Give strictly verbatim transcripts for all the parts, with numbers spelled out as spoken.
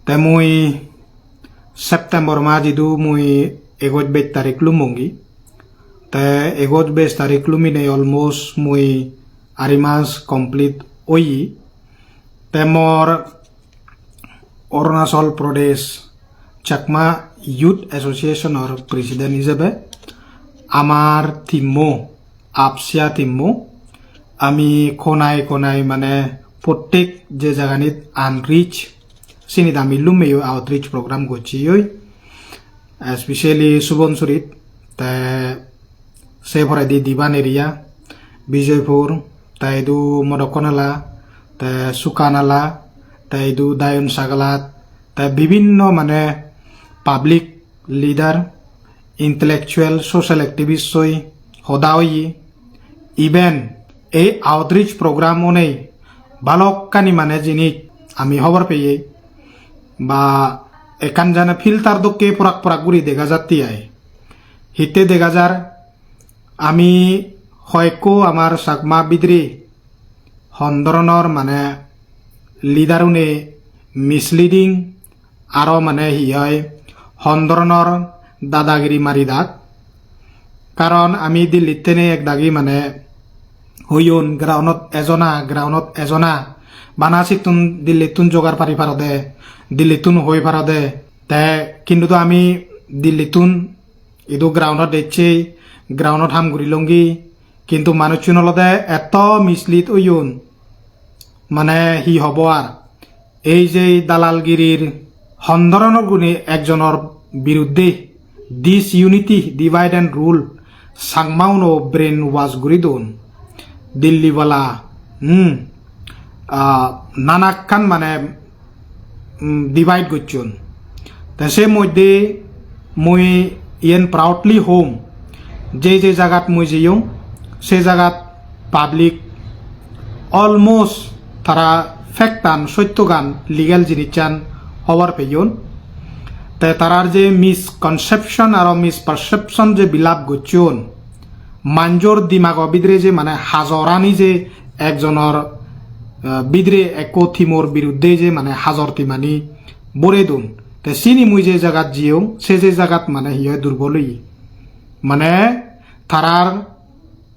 Te mui September mas idu mui egoj bej tarik lumongi. Te egoj bej tarik luminei almost mui ari mas complete oye. Te mor Arunachal Pradesh Chakma Youth Association or president ijebe amar team-o, APSA team-o, ami konai konai mane prottek je jaganit unreach, sinit ami lumeyo outreach program goccheyoi, especially Subonsurit, te se poredi Diban area, Bijoypur, te idu Modokkonala, te Sukanala, te idu Dayun Sagalat, te bibinno mane public leader, intellectual, social activist-oi hoda oye. Even ei outreach program onei balokkani mane jinis ami hobor peye ba ekkan jane filter dokke porak porak guri dega jatte ai. Hitte dega jar, ami hoyekko amar Chakma bidire hon doronor mane leader-une misleading, aro mane hi hoi, hon doronor dadagiri mari dak. Karon ami Dillittene ek dagi mane hoyon ground-ot ejona, ground-ot ejona. Bana sittun Dillittun jogar pari parode, Dillittun hoi parode. Te kintu do ami Dillittun idu ground-ot ecche, ground-ot ham gurilongi. Kintu manuchun olode etto mislead oyon. Mane hi hobo ar? Ei je dalalgirir hon doronor guni ekjonor biruddhe, disunity, divide and rule, Changmauno brainwash guri don. Dilli bala, hmm, ah, nanakkan mane, mm, divide gocchon. Te se moddhe mui iyen proudly hom, je je jagat mui jeyong, se jagat public almost tara fact-an, sottogan, legal jinissan hobor peyon. Te tarar je misconception aro misperception je build up gocchon, manjor dimago bidire je mane hajorani je ekjonor, eh, bidire ekko team-or biruddhe je mane hajor team-ani bore don. Te sini mui je jagat jiyong, se je jagat mane hi hoi durbol oye. Mane tarar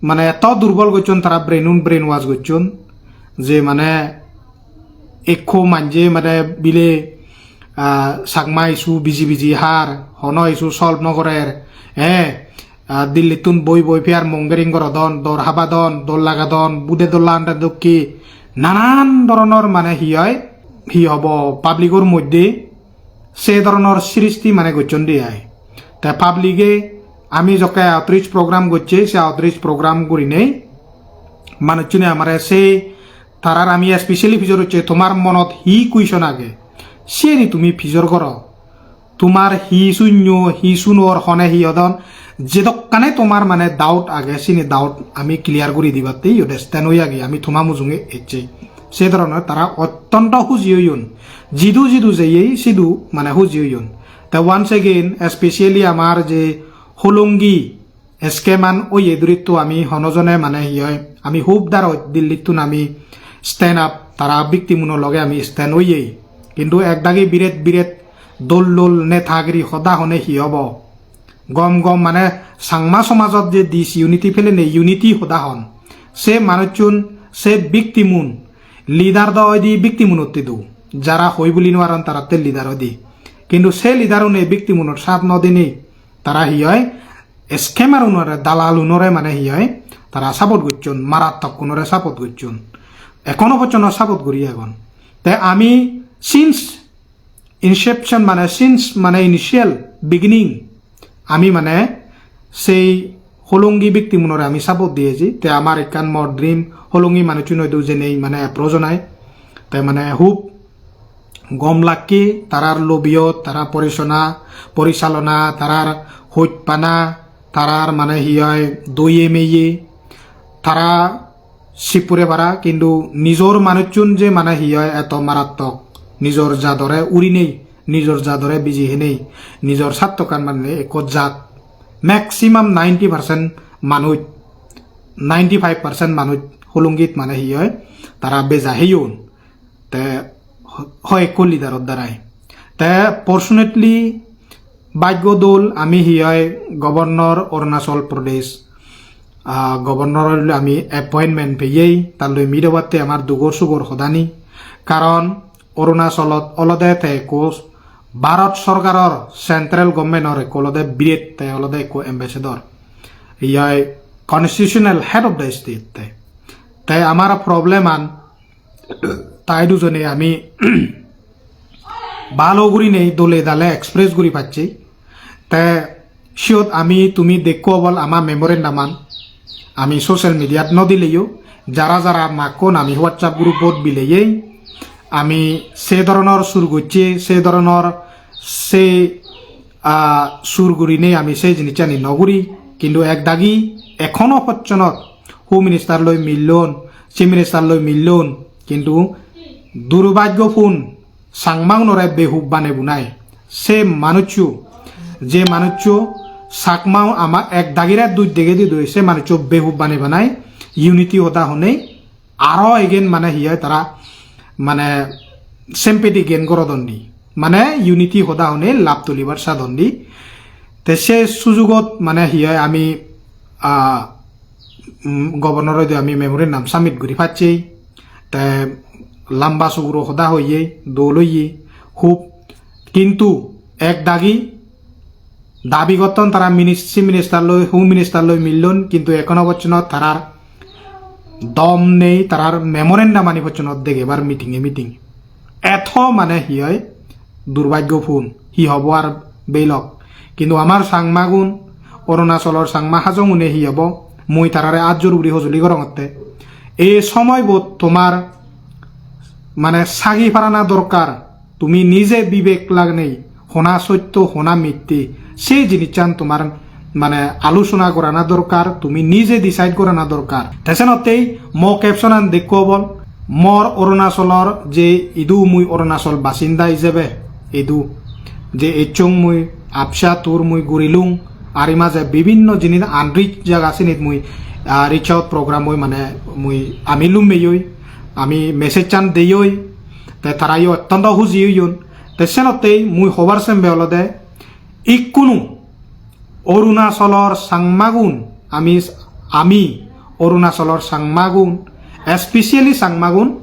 mane eto durbol gocchon, tara brain-un brainwash gocchon, je mane ekko manje mane bile, ah, Chakma issue biji biji har, hono issue solve no gorer. Eh, ah, Dillittun boi boi piar mongering gorodon, dor habadon, dol lagadon, bude dolla ande dokke, nanan doronor mane hi hoi, hi hobo public-or moddhe se doronor sristi mane gocchon de ai. Te public-e ami jokke outreach program gocche, se outreach program gurinei manuchune amare se tarar ami especially pijor gocche, tomar monot hi question age, siyeni tumi pijor goro. Tomar hi sunyo, hi sunor, hone hi hodon, jedokkane tomar mane doubt age, sini doubt ami clear guri dibatte iyot stand oi agi, ami toma mujunge ecche. Se dhoronor tara ottonto huji oyon, jidu jidu jeyei sidu mane huji oyon. Te once again, especially amar je Hollongi scam-an oye duritto ami hono jone mane hi hoi, ami hub darot Dillittun ami stand up, tara victim-uno loge ami stand oye. Kintu ek dagi biret biret dol dol netagiri hoda hone hi hobo? Gom gom mane Changma somajot je disunity pelene unity hoda hon, se manuchun, se victim-un, leader do oide victim-unotte do, jara hoi buli nw paron taratte leader oide. Kintu se leader-une victim-unor sat no dinei tara hi hoi, scammer-unore, dalal-unore mane hi hoi, tara support gocchon, marattok-unore support gocchon, ekhono pojjonto support guri agon. Te ami since inception mane since mane initial beginning ami mane sei Hollongi victim-unore ami support di eji. Te amar ekkan mor dream, Hollongi manuchun oidu jenei mane approach onai. Te mane hub gom lakke tarar lobiyot, tarar porisona, porichalona, tarar hojpana, tarar mane hi hoi doye meye, tara sippure para, kintu nijor manuchun je mane hi hoi eto marattok, nijor jadore urinei, nijor jadore biji henei, nijor sattokkan mane ekko jat, maximum ninety percent manuj, ninety five percent manuj Hollongit mane hi hoi tara beja heyon. Te ho-, hoyekko leader-or darai. Te fortunately, bhaggo dol, ami hi hoi, Governor Arunachal Pradesh, ah, Governor loi ami appointment peyei, tar loi meet obatte amar dugor sugor hodani. Karon Arunachalot olode te ekko Bharat sorkaror, central government-or ekko olode biret, te olode ekko ambassador. Hi hoi, constitutional head of the state te. Te amar problem an tai dujone ami bhalo gurinei dole dale express guri pacchi. Te siyot ami tumi dekko obol ama memorandum an ami social media-t no dileyo, jara jara makkon ami WhatsApp group-ot bileyei, ami se dhoronor sur gocche, se dhoronor se, ah, sur gurinei ami se jinissani no guri. Kintu ek dagi ekhono pojjonot Home Minister loi millon, Chief Minister loi millon, kintu durbhaggopun Changmagunore behub banei bunai. Se manuccho, je manuccho Chakma ama ek dagire duj dege didoi, se manuccho behub banei banai unity hoda honei aro again mane hi hoi tara mane sympathy gain gorodonni. Mane unity hoda honei lab tulibar sadonni. Te se sujugot mane hi hoi ami, ah, mm, Governor-ore ami memorandum submit guri pacchei. Te lamba suguro hoda hoye, dol oye, hub. Kintu ek dagi dabi gotton tara minis-, Chief Minister loi, Home Minister loi millon, kintu ekhono pojjonto tarar dom nei, tarar memorandum ani pojjonto degebar meeting-e meeting. Eto mane hi hoi durbhaggopun, hi hobo ar beilok. Kintu amar Changmagun, Arunachalor Changma Hajong-une hi hobo, mui tarare at jur guri hojoli gorongotte. Ei somoibot tomar mane sagi parana dorkar, tumi nije bibek lagenei, hona sotto, hona mitte, se jinissan tomar mane alochona gorana dorkar, tumi nije decide gorana dorkar. Te senottei mo caption an dekko obol, mor Arunachalor je idu mui Arunachal basinda ijebe idu je echchong mui ABSA tour mui gurilung, ari maje bibinno jinis unreach jaga sinit mui, ah, reach out program oi mane mui ami lummeyoi, ami message an deyoi, te tarayo ottonto huji oyon. Te senottei mui hobar sembe olode ikkunu Arunachalor Changmagun, ami, ami Arunachalor Changmagun, especially Changmagun,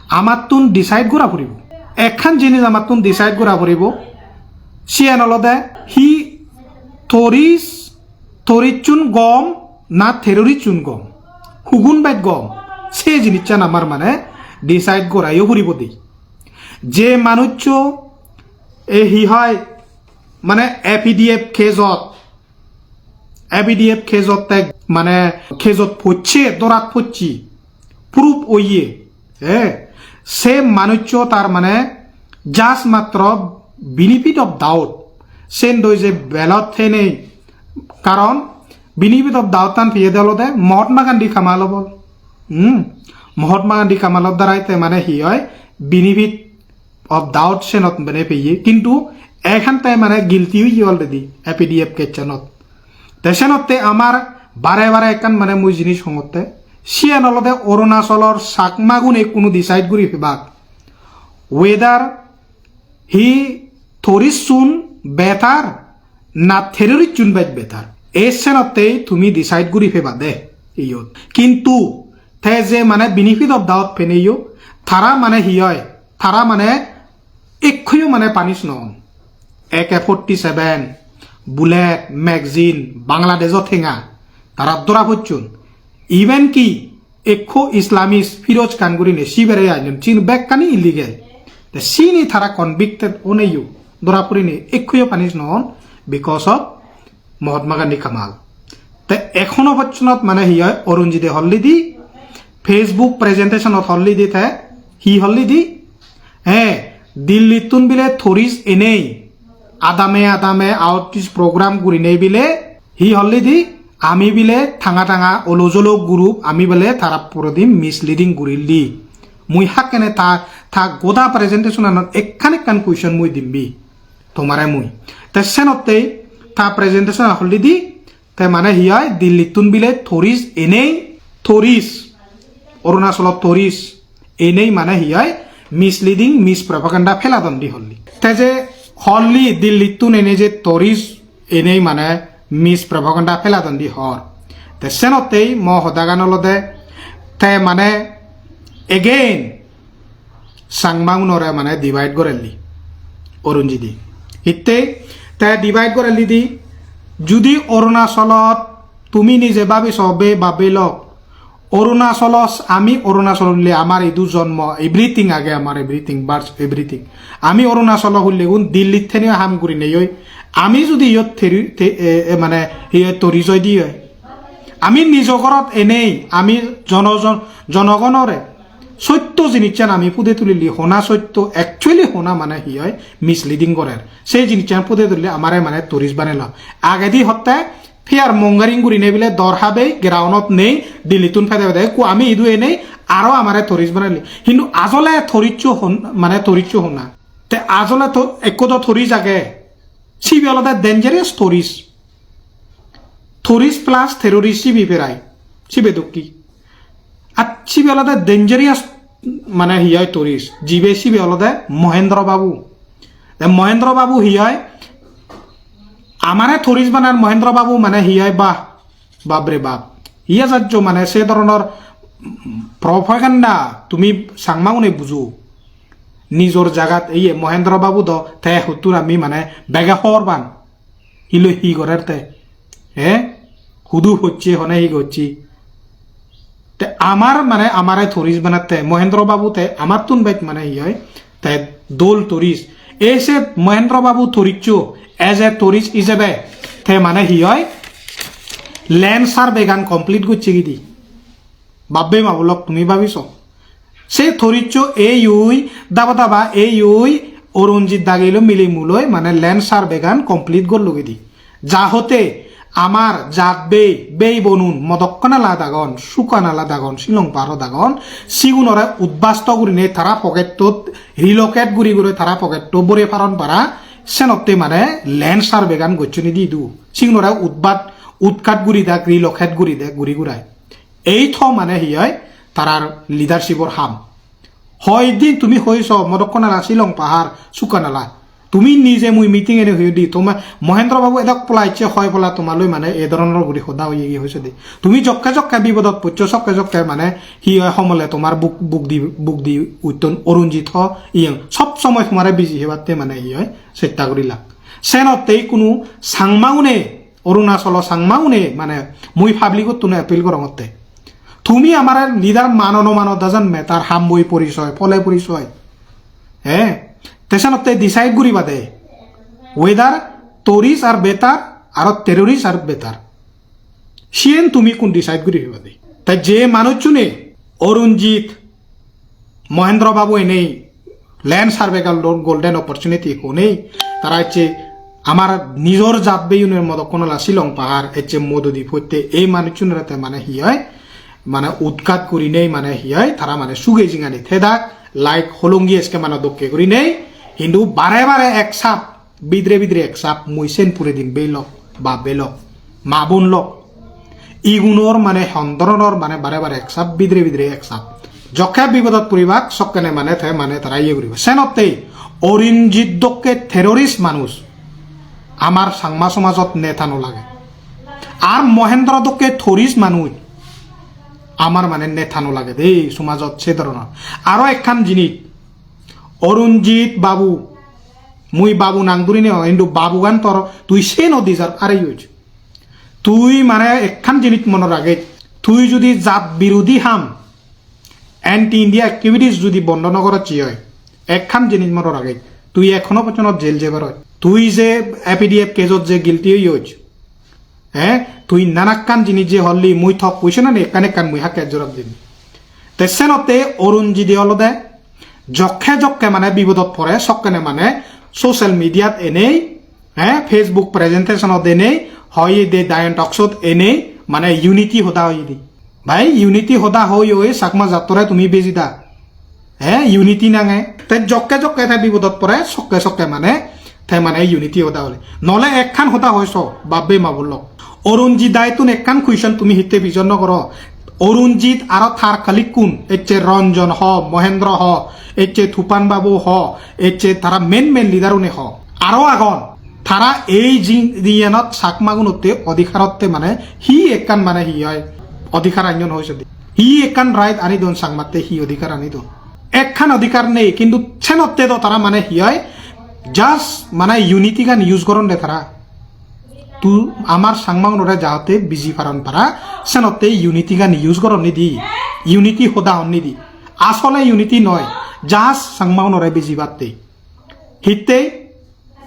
amattun decide gora puribo. Ekkan jinis amattun decide gora puribo, siyan olode hi tourist, tourist-un gom na terrorist-un gom, hugun bej gom, se jinissan amar mane decide gorayo puribo de. Je manuccho e hi hoi mane A P D F case-ot, A P D F case-ot te mane case-ot pocche, dorat pocche, proof oye, eh, se manuccho tar mane just matro benefit of doubt, sen doi je belot henei, karon benefit of doubt tan piyede olode Mahatma Gandhi Kamal obol. Hmm. Mahatma Gandhi Kamalor darai te mane hi hoi benefit of doubt senot bene peye, kintu ekhan te mane guilty oye already A P D F case-anot. Te senotte amar bare bare ekkan mane mui jinis hongotte, siyan olode Arunachalor Chakmagune ikkunu decide guri pebak whether hi tourist-un better na terrorist-un bej better. E senotte tumi decide guri peba de iyot. Kintu te je mane benefit of doubt peneyo, tara mane hi hoi, tara mane ekkoyo mane punish no on. A K forty-seven, bullet, magazine, Bangladesh-o tenga, tara dora pocchon. Even ki ekko Islamist Firoz Khan gurine sibere ayon, sin bekkani illegal. Te sini tara convicted oneyo, dora purine ekkoyo punish no on because of Mahatma Gandhi Kamal. Te ekhono pojjonto mane hi hoi Arunjite hollidi, Facebook presentation-ot hollidi te hi hollidi? He, Dillittun bile tourist enei, adame adame outreach program gurinei bile hi hollidi, ami bile tanga tanga olo jolo group, ami bile tara purodi misleading gurilli. Mui hakkene ta, ta goda presentation-anot ekkan ekkan question mui dimbi tomare mui. Te senottei ta presentation-an hollidi, te mane hi hoi, Dillittun bile tourist enei, tourist, Arunachalot tourist enei mane hi hoi, misleading, mispropaganda pheladon di holli. Te je Holli Dillittun ene je tourist enei mane mispropaganda peladondi hor. Te senottei mo hodagan olode te mane again Changmaunore mane divide gorelli Arunjit-e. Hittei te divide gorelli di, judi Arunachalot tumi nije babi so be babe lok, Arunachalo, ami Arunachalo hulle amar idu jonmo, everything age amar, everything, birth, everything. Ami Arunachalo hullegun Dillit theniyo ham gurinei oi. Ami judi iyot theri-, the-, e, e, mane, iye tori joi di oi. Ami nijo gorot enei, ami jono-, jon-, jonogonore sotto jinissan ami pude tulili, hona sotto, actually hona mane hi oi, misleading gorer. Sei jinissan pude tulile amare mane tourist banelo. Agedi hotte fear mongering gurinei bile dor habei, groundot nei, Dillittun pede pede, ekku ami idu enei, aro amare tourist banele. Hintu ajole tourist-o hon-, mane tourist-o honna. Te ajole to, ekko do tourist age. Sibe olode dangerous tourist. Tourist plus terrorist sibe perai. Sibe dokki. Ar sibe olode dangerous, mane hi oi tourist. Jibe sibe olode Mohendro Babu. Te Mohendro Babu hi oi? Amare tourist banar Mohendro Babu mane hi oi, bah, bap re bap. Hi ajajjo mane se dhoronor propaganda tumi Changmaune bujo. Nijor jagat iye Mohendro Babu do te huttun ami mane bege hobor pang. Hi loi hi gorer te? He? Hudu hocche, hone hi gocche? Te amar mane amare tourist banatte Mohendro Babu te amattun bej mane hi oi? Te dol tourist. Ei se Mohendro Babu tourist-o, as a tourist ijebe te mane hi oi? Land survey gan complete gocche gidi. Babbe ma bolok tumi babi so. Se tourist-o ei oi, daba daba ei oi, Arunjit dagi loi mili muloi mane land survey gan complete gollo gidi. Jahote amar jat bei, bei bonun Modokkonala dagon, Sukanala dagon, Shillong Paharot dagon, sigunore udbasto gurinei tara pocket-ot relocate guri guri tara pocket-o bore paron para, senotte mane land survey gan gocchoni di idu. Sigunore udbat, utkat guri dak, relocate guri dak, guri gurai. Ei tho mane hi oi, tarar leadership-or ham. Hoi din tumi hoi so, Modokkonala, Shillong Pahar, Sukanala. Tumi nije mui meeting ene hoi di, toma Mohendro Babu edok pola icche hoi pola toma loi mane e dhoronor guri hoda hoye gi hoise de. Tumi jokke jokke bipodot poccho, sokke sokke mane hi oi homole tomar buk, buk di, buk di utton Arunjit ho, iyen sob somoy tomare biji hebatte mane hi oi, chesta gurilak. Senottei kunu Changmaune Arunachalo Changmaune mane mui public-ottun appeal gorongotte. Tumi amare leader mano no mano doesn't matter, hamboi porisoy, pole porisoy. He? Te senotte decide guriba de. Whether tourist are better, aro terrorist are better. Siyen tumi kun decide guriba de. Ta je manuchune Arunjit, Mohendro Babu enei land survey gallon golden opportunity honei, tara ecche amar nijor jat beyunor Modokkonala Shillong Pahar ecche mododi photte ei manuchunore te mane hi oi, mane utkat gurinei mane hi oi, tara mane suge jingani thedak, like holongi eske mane dokke gurinei, hintu bare bare ek sap bidire bidire ek sap mui sen pure dim bey lok, bap bey lok, ma bon lok. Igunor mane hon dhoronor mane bare bare ek sap bidire bidire ek sap. Jokke bipodot puribak sokkene mane te mane tara iye guribo. Senottei Arunjit dokke terrorist manuj amar Changma somajot neta no lage. Ar Mohendro dokke tourist manuj amar mane neta no lage de somajot se dhoronor. Aro ekkan jinis, Arunjit babu, mui babu nang dhuri nw, hintu babugan tor tui se no deserve are use. Tui mane ekkan jinis mone ragej, tui judi jat birodhi ham, anti India activities judi bondo no gorocchi oi, ekkan jinis mone ragej, tui ekhono porjonto jail jebar oi. Tui je A P D F case-ot je guilty oyoj, eh, tui nanakkan jinis je holli, mui tok question ani ekkan ekkan mui hakke jorab dim. Te senotte Arunjit-e olode jokke jokke mane bipodot pore, sokkene mane social media-t enei, eh, Facebook presentation-ot enei, hoyede Dayan Talks-ot enei, mane unity hoda hoyede. Bhai, unity hoda hoi hoi Chakma jattore tumi bejida. Eh, unity nange. Te jokke jokke te bipodot pore, sokke sokke mane, te mane unity hoda hole. Nole ekkan hoda hoi so, bap bhei ma bon lok. Arunjit daittun ekkan question tumi hitte pijor no goro. Arunjit aro tar kalikkun, ecche Ranjan ho, Mohendra ho, ecche Tupan Babu ho, ecche tara main main leader une ho. Aro agon, tara ei jin-, jiyenot Chakmagunotte odhikarotte mane hi ekkan mane hi oi odhikar anyon hoi sodi. Hi ekkan right ani don Changmatte hi odhikar ani don. Ekkan odhikar nei, kintu senotte do tara mane hi oi just mane unity gan use goronde tara. Tu amar Changmagunore jahate biji paron para, senotte unity gan use goron nidi, unity hoda hon nidi. Asole unity noi, just Changmagunore biji batte. Hitte,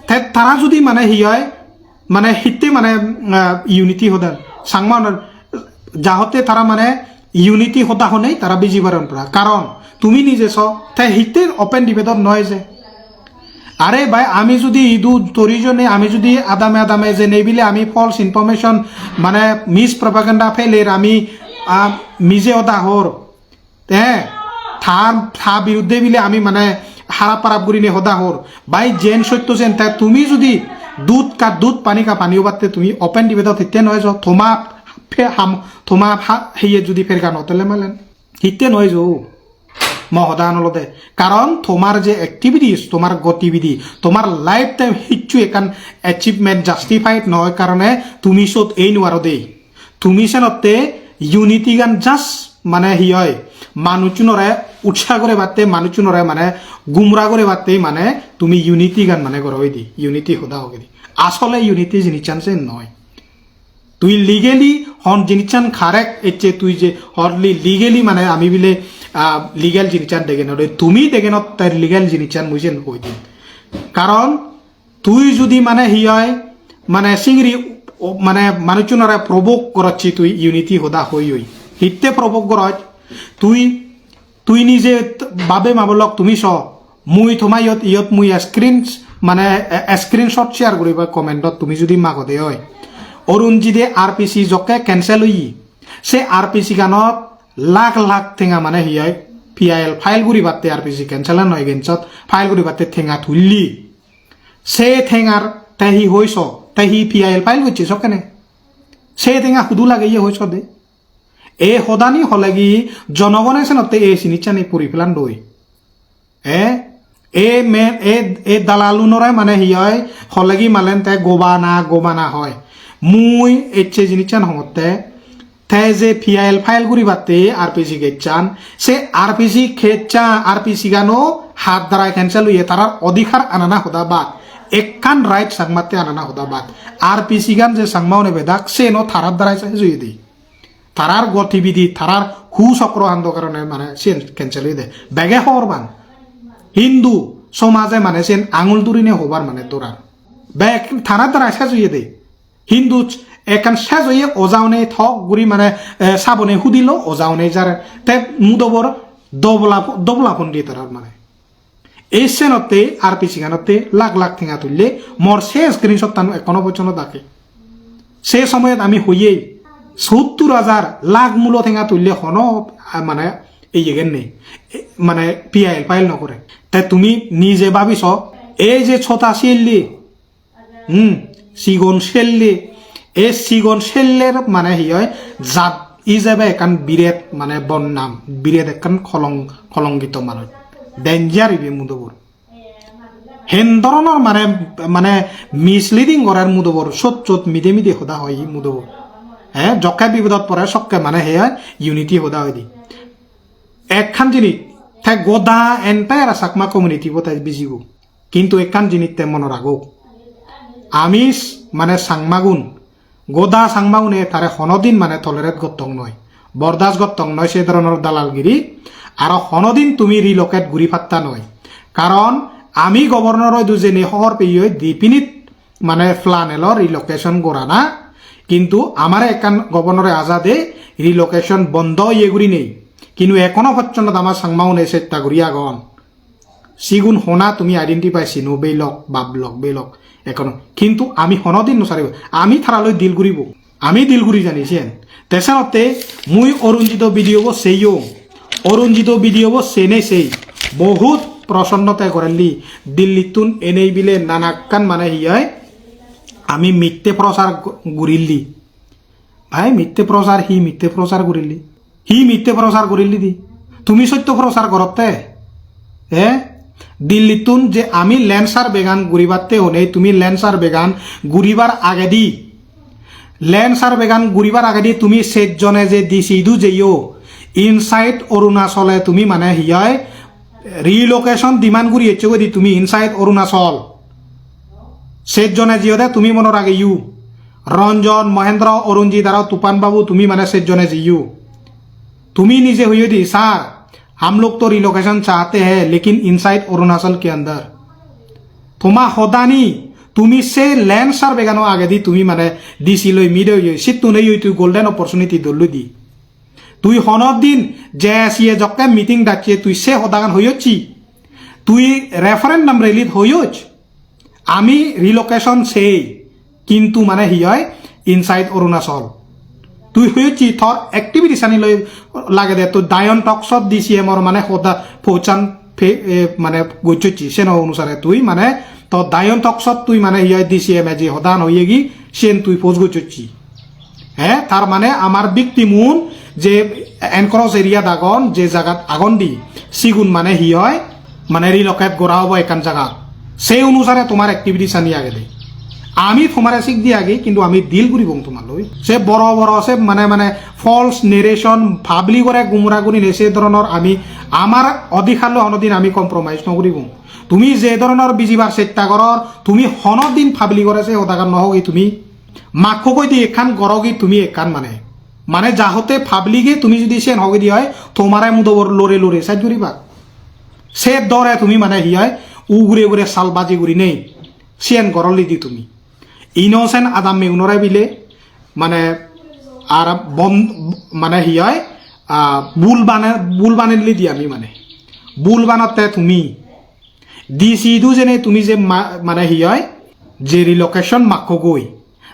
te tara judi mane hi oi, mane hitte mane, ah, unity hodan, Changmagunor jahate tara mane unity hoda honei tara biji paron para. Karon tumi nije so, te hitte open debate-ot noi je. Are bhai, ami judi idu tori jone, ami judi adame adame je nei bile ami false information, mane mispropaganda pheler, ami, ah, mije hoda hor. Te tar, ta biruddhe bile ami mane harap harap gurinei hoda hor. Bhai, jen sotto sen, te tumi judi dud ka dud, pani ka pani obatte tumi open debate-ot hitte noi jo, toma phe-, ham, toma ha-, heye judi phergan hotele malen. Hitte noi jo. Mo hodan olode. Karon tomar je activities, tomar gotividi, tomar lifetime hissu ekkan achievement justified noi karone tumi sot ei nuaro de. Tumi senotte unity gan just mane hi oi, manuchunore utsa gore batte, manuchunore mane gumra gore batte mane tumi unity gan mane goro oidi, unity hoda hogidi. Asole unity jinissan sen noi. Tui legally hon jinissan correct ecche, tui je horli legally mane ami bile, ah, legal jinissan dege nw de, tumi dege nw de legal jinissan mui sen hoi din. Karon tui judi mane hi oi, mane singiri, o, mane manuchunore provoke gorocchi tui unity hoda hoi hoi. Hitte provoke goroch? Tui, tui nije t-, babe ma bolok tumi so, mui toma iyot, iyot mui screen, mane, eh, screenshot share guriba comment-ot tumi judi magode oi. Arunjit-e R P C jokke cancel oye, se R P C ganot lakh lakh tenga mane hi oi, P I L file guribatte, R P C cancel-ano against-ot file guribatte tenga tulli. Se tengar te hi hoiso, te hi P I L file gocche sokkene? Se tenga hudu lageye hoiso de? E hodani holegi jonogone senotte e sinissani puri pelan doi. E, e me, e, e dalalunore mane hi oi, holegi malen te gobana, gobana hoi. Mui ecche jinissan hongotte, te je P I L file guribatte R P C case-an, se R P C case-an, R P C gano har darai cancel oye, tarar odhikar anana hoda bad. Ekkan right Changmatte anana hoda bad. R P C gan je Changma une bedak, seno tarar darai se juyedi. Tarar gotibidi, tarar hu chokro hando karone mane siyen cancel oye de. Bege hobor pan. Hindu somaje mane siyen angul durine hobar mane dorar. Bek tarar darai se juyede. Hindu ekkan sej oye, oja une thok guri mane, eh, sabone hudilo, oja une jar. Te mudobor dobla, dobla pondit tarar mane. Ei senotte R P C ganotte lakh lakh tenga tulle, mor se screenshot tano ekkono pojjonto dake. Se somoyot ami hoyei, sottur hajar lakh mulo tenga tulle hono, ah, mane, ei yegen nei. E, mane, P I L file no gore. Te tumi nije babi so, ei je Chota Shelli, Hmm, sigon selle, e sigon seller mane hi oi, jat ijebe ekkan biret mane bonnam, biret ekkan kolong-, kolongito manuj. Danger ibe mudobor. Hen doronor mane, mane misleading gorer mudobor, sot sot mide mide hoda hoi mudobor. Eh, jokke bipodot pore sokke mane he oi, unity hoda hoi di. Ekkan jinis, te goda entire Chakma community bo te bijibo. Kintu ekkan jinis te mone ragok. Ami s-, mane Changmagun, goda Changmagune tare honodin mane tolerate gottong noi. Bordas gottong noi se dhoronor dalalgiri. Aro honodin tumi relocate guri patta noi. Karon ami governor-o idu jeni hobor peyoi definite mane plan elo relocation gorana. Kintu amare ekkan governor-e aja de relocation bondo oye guri nei. Kintu ekono pojjonto ama Changmaune chesta guri agon. Sigun hona tumi identify sino beilok, bab lok, beilok. Ekono. Kintu ami honodin no saribo. Ami taraloi deal guribo. Ami deal guri jani siyen. Te senotte mui Arunjito video bo seyong. Arunjito video bo sene sei. Bohut prosonno te gorelli. Dillittun enei bile nanakkan mane hi oi? Ami mitte prosar gu-, gurilli. Bhai, mitte prosar hi mitte prosar gurilli? Hi mitte prosar gurilli di? Tumi sotto prosar gorotte? Eh? Delhi-ttun je ami land survey-gan guribatte honei, tumi land survey-gan guribar agedi, land survey-gan guribar agedi tumi sejjone je D C idu jeyo, inside Arunachal-e tumi mane hi hoi, relocation demand guri ecche goi di tumi inside Arunachal. Sejjone jiyode tumi monot rageyo. Ranjan, Mahendra, Arunjit aro Tupan babu tumi mane sejjone jeyo. Tumi nije hoiyo di, "Sir, हम लोग तो relocation चाहते हैं, लेकिन inside Arunachal के अंदर।" Toma hodani, tumi se land survey-gano agedi tumi mane D C loi meet oiyo, sittun ei tui golden opportunity dolloi di. Tui honodin J S C A jokke meeting dacche, tui se hodagan hoyocchi? Tui referendum rally-t hoyoch? Ami relocation sei, kintu mane hi hoi, inside Arunachal. Tui hoyocchi tor activities ani loi lagede, to Dion Talks-ot D C M-or mane hoda pouchan pe-, e, mane gochchocchi, seno onusare tui mane to Dion Talks-ot tui mane hi hoi D C M-e je hodan hoyegi, sen tui post gochchocchi. He, tar mane amar victim-un je encroach area-t agon, je jagat agon di, sigun mane hi hoi, mane relocate gora obo ekkan jagat. Sei onusare tomar activities ani agede. Ami tomare sik di agi, kintu ami deal guribong tomar loi. Se boro boro se mane, mane false narration, public-ore gumra gurinei se dhoronor ami amar odhikar loi honodin ami compromise no guribong. Tumi je dhoronor bijibar chesta goror, tumi honodin public-ore se hodagan no hogi tumi. Makko goi di ekkan goro gi tumi ekkan mane. Mane jahote public-e tumi judi siyen hogi di oi, tomare mudobor lore lore saj guribak. Se dore tumi mane hi hoi, ugure ugure salbaji gurinei siyen gorolli di tumi. Innocent adamme unore bile, mane, ar bon, mane hi hoi, ah, bul bane, bul banelli di ami mane. Bul banotte tumi D C idu jene tumi je ma-, mane hi hoi, je relocation makko goi,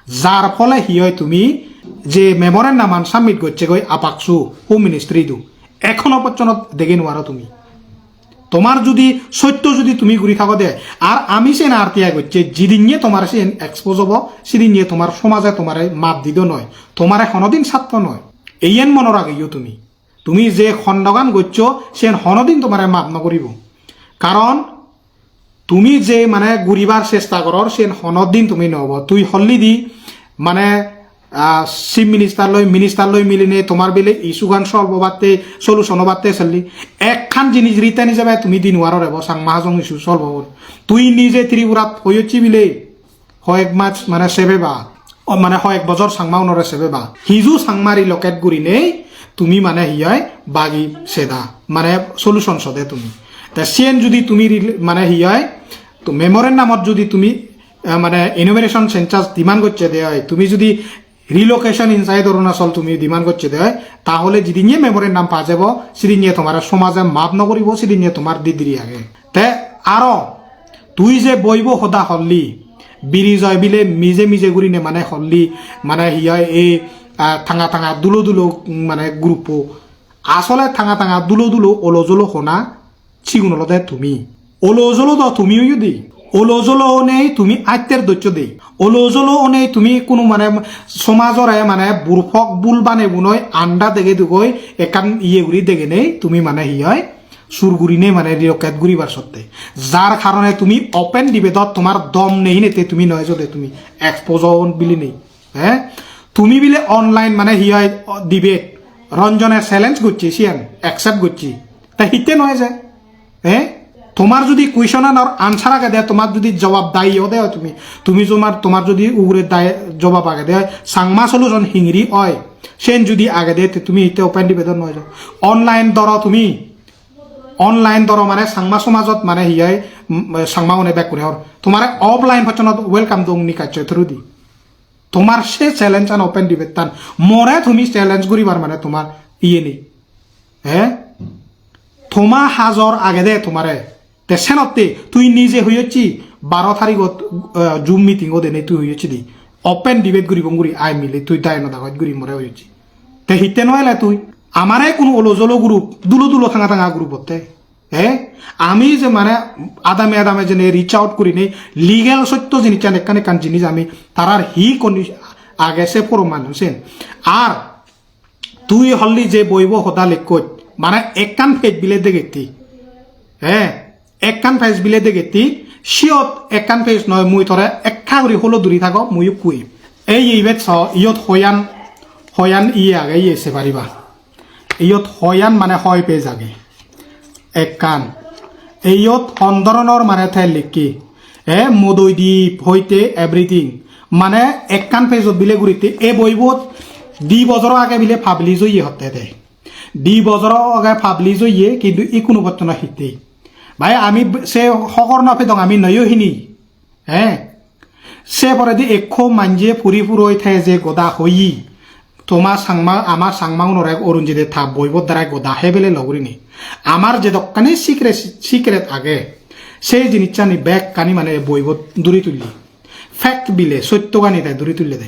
jar phole hi hoi tumi je memorandum an submit gocche goi APCSU Home Ministry idu, ekhono pojjonto dege nuaro tumi. Tomar judi sotto judi tumi guri thago de, ar ami sen R T I gocche, jidinne tomar sen expose obo, sidinne tomar somaje tomare map dido noi, tomare honodin satto noi. Eyen mone ragiyo tumi. Tumi je hondogan goccho, sen honodin tomare map no guribo. Karon tumi je mane guribar chesta goror, sen honodin tumi no obo. Tui holli di mane, ah, Chief Minister loi, Minister loi milinei tomar bile issue gan solve obatte, solution obatte selli. Ekkan jinis written ijebe tumi di nuaror ebo, Changma Hajong issue solve obon. Tui nije Tripurat hoyocchi bile, hoyek mas mane sebeba, o mane hoyek bojor Changma unore sebeba. Hiju Changma relocate gurinei tumi mane hi hoi bagi seda, mane solution sode tumi. Te siyen judi tumi rel-, mane hi hoi, to memorandum-ot judi tumi, eh, mane enumeration census demand gocche de oi, tumi judi relocation inside Arunachal tumi demand gocche de oi, tahole jidinne memorandum pass ebo, sidinne tomare somaje map no guribo, sidinne tomar didiri age. Te aro tui je boibo hoda holli, Birijoy bile mije mije gurine mane holli, mane hi hoi ei, ah, tanga tanga dulo dulo, mm, mane group-o. Asole tanga tanga dulo dulo olo jolo hona, sigun olode tumi. Olo jolo do tumi oyo de. Olo jolo onei tumi atter doccho de. Olo jolo onei tumi kunu mane somajore mane burphok bul bane bunoi anda dege dugoi ekkan iye guri dege nei tumi mane hi hoi sur gurinei mane relocate guribar sotte. Jar karone tumi open debate-ot tomar dom nei hinette tumi noi jode tumi expose on bili nei. Eh? Tumi bile online mane hi hoi debate. Ranjone challenge gocche siyan, accept gocche. Ta hitte noi je? Eh? Tomar judi question anor answer agede, tomar judi jawab dai ode oi tumi, tumi tomar, tomar judi ugure dai jawab agede oi, Changma solution hingiri oi, sen judi agede, te tumi hitte open debate-ot noi jo? Online doro tumi, online doro mane Changma somajot mane hi hoi, mm, Changma une bekkune hor. Tomare offline pojjonto welcome dong ni kaccho through di. Tomar se challenge an open debate tan. More tumi challenge guribar mane tomar iye nei. Eh? Toma hajor agede tomare. Te senotte tui nije hoyocchi baro tarigot, eh, Zoom meeting ode nei tui hoyocchi di. Open debate guribong guri ai mile tui dayono dagoj guri more hoyocchi. Te hitte no ele tui? Amare kunu olo jolo group, dulo dulo tanga tanga group otte. Eh? Ami je mane adame adame jene reach out gurinei legal sotto jinissan ekkan ekkan jinis ami tarar hi kondi age se puro manusen. Ar tui holli je boibo hoda lekkoj, mane ekkan page bile degetti. Eh? Ekkan page bile degetti, siyot ekkan page noi, mui tore ekka guri holo duri thago, mui ukkuim. Ei ibet so, iyot hoyan, hoyan iye age, iye se pariba. Iyot hoyan mane hoi page age. Ekkan. Iyot hon doronor mane te likki. E, Modoidip hoite everything. Mane ekkan page-ot bile guritte, e boibot di bojor age bile publish oye hotte te. Di bojor age publish oye, kintu ikkunu bojor no hitte. Bhai, ami b-, se hogor no pedong, ami noyo hini. He? Se poredi ekko manje puri puroi te je goda hoyi. Toma Changma, ama Changmaunore Arun Jaidev ta boibot darai goda hebele lo gurinei. Amar jedokkani secret, secret age, se jinissani bekkani mane boibot duri tulli. Fact bile, sottogani te duri tulle de.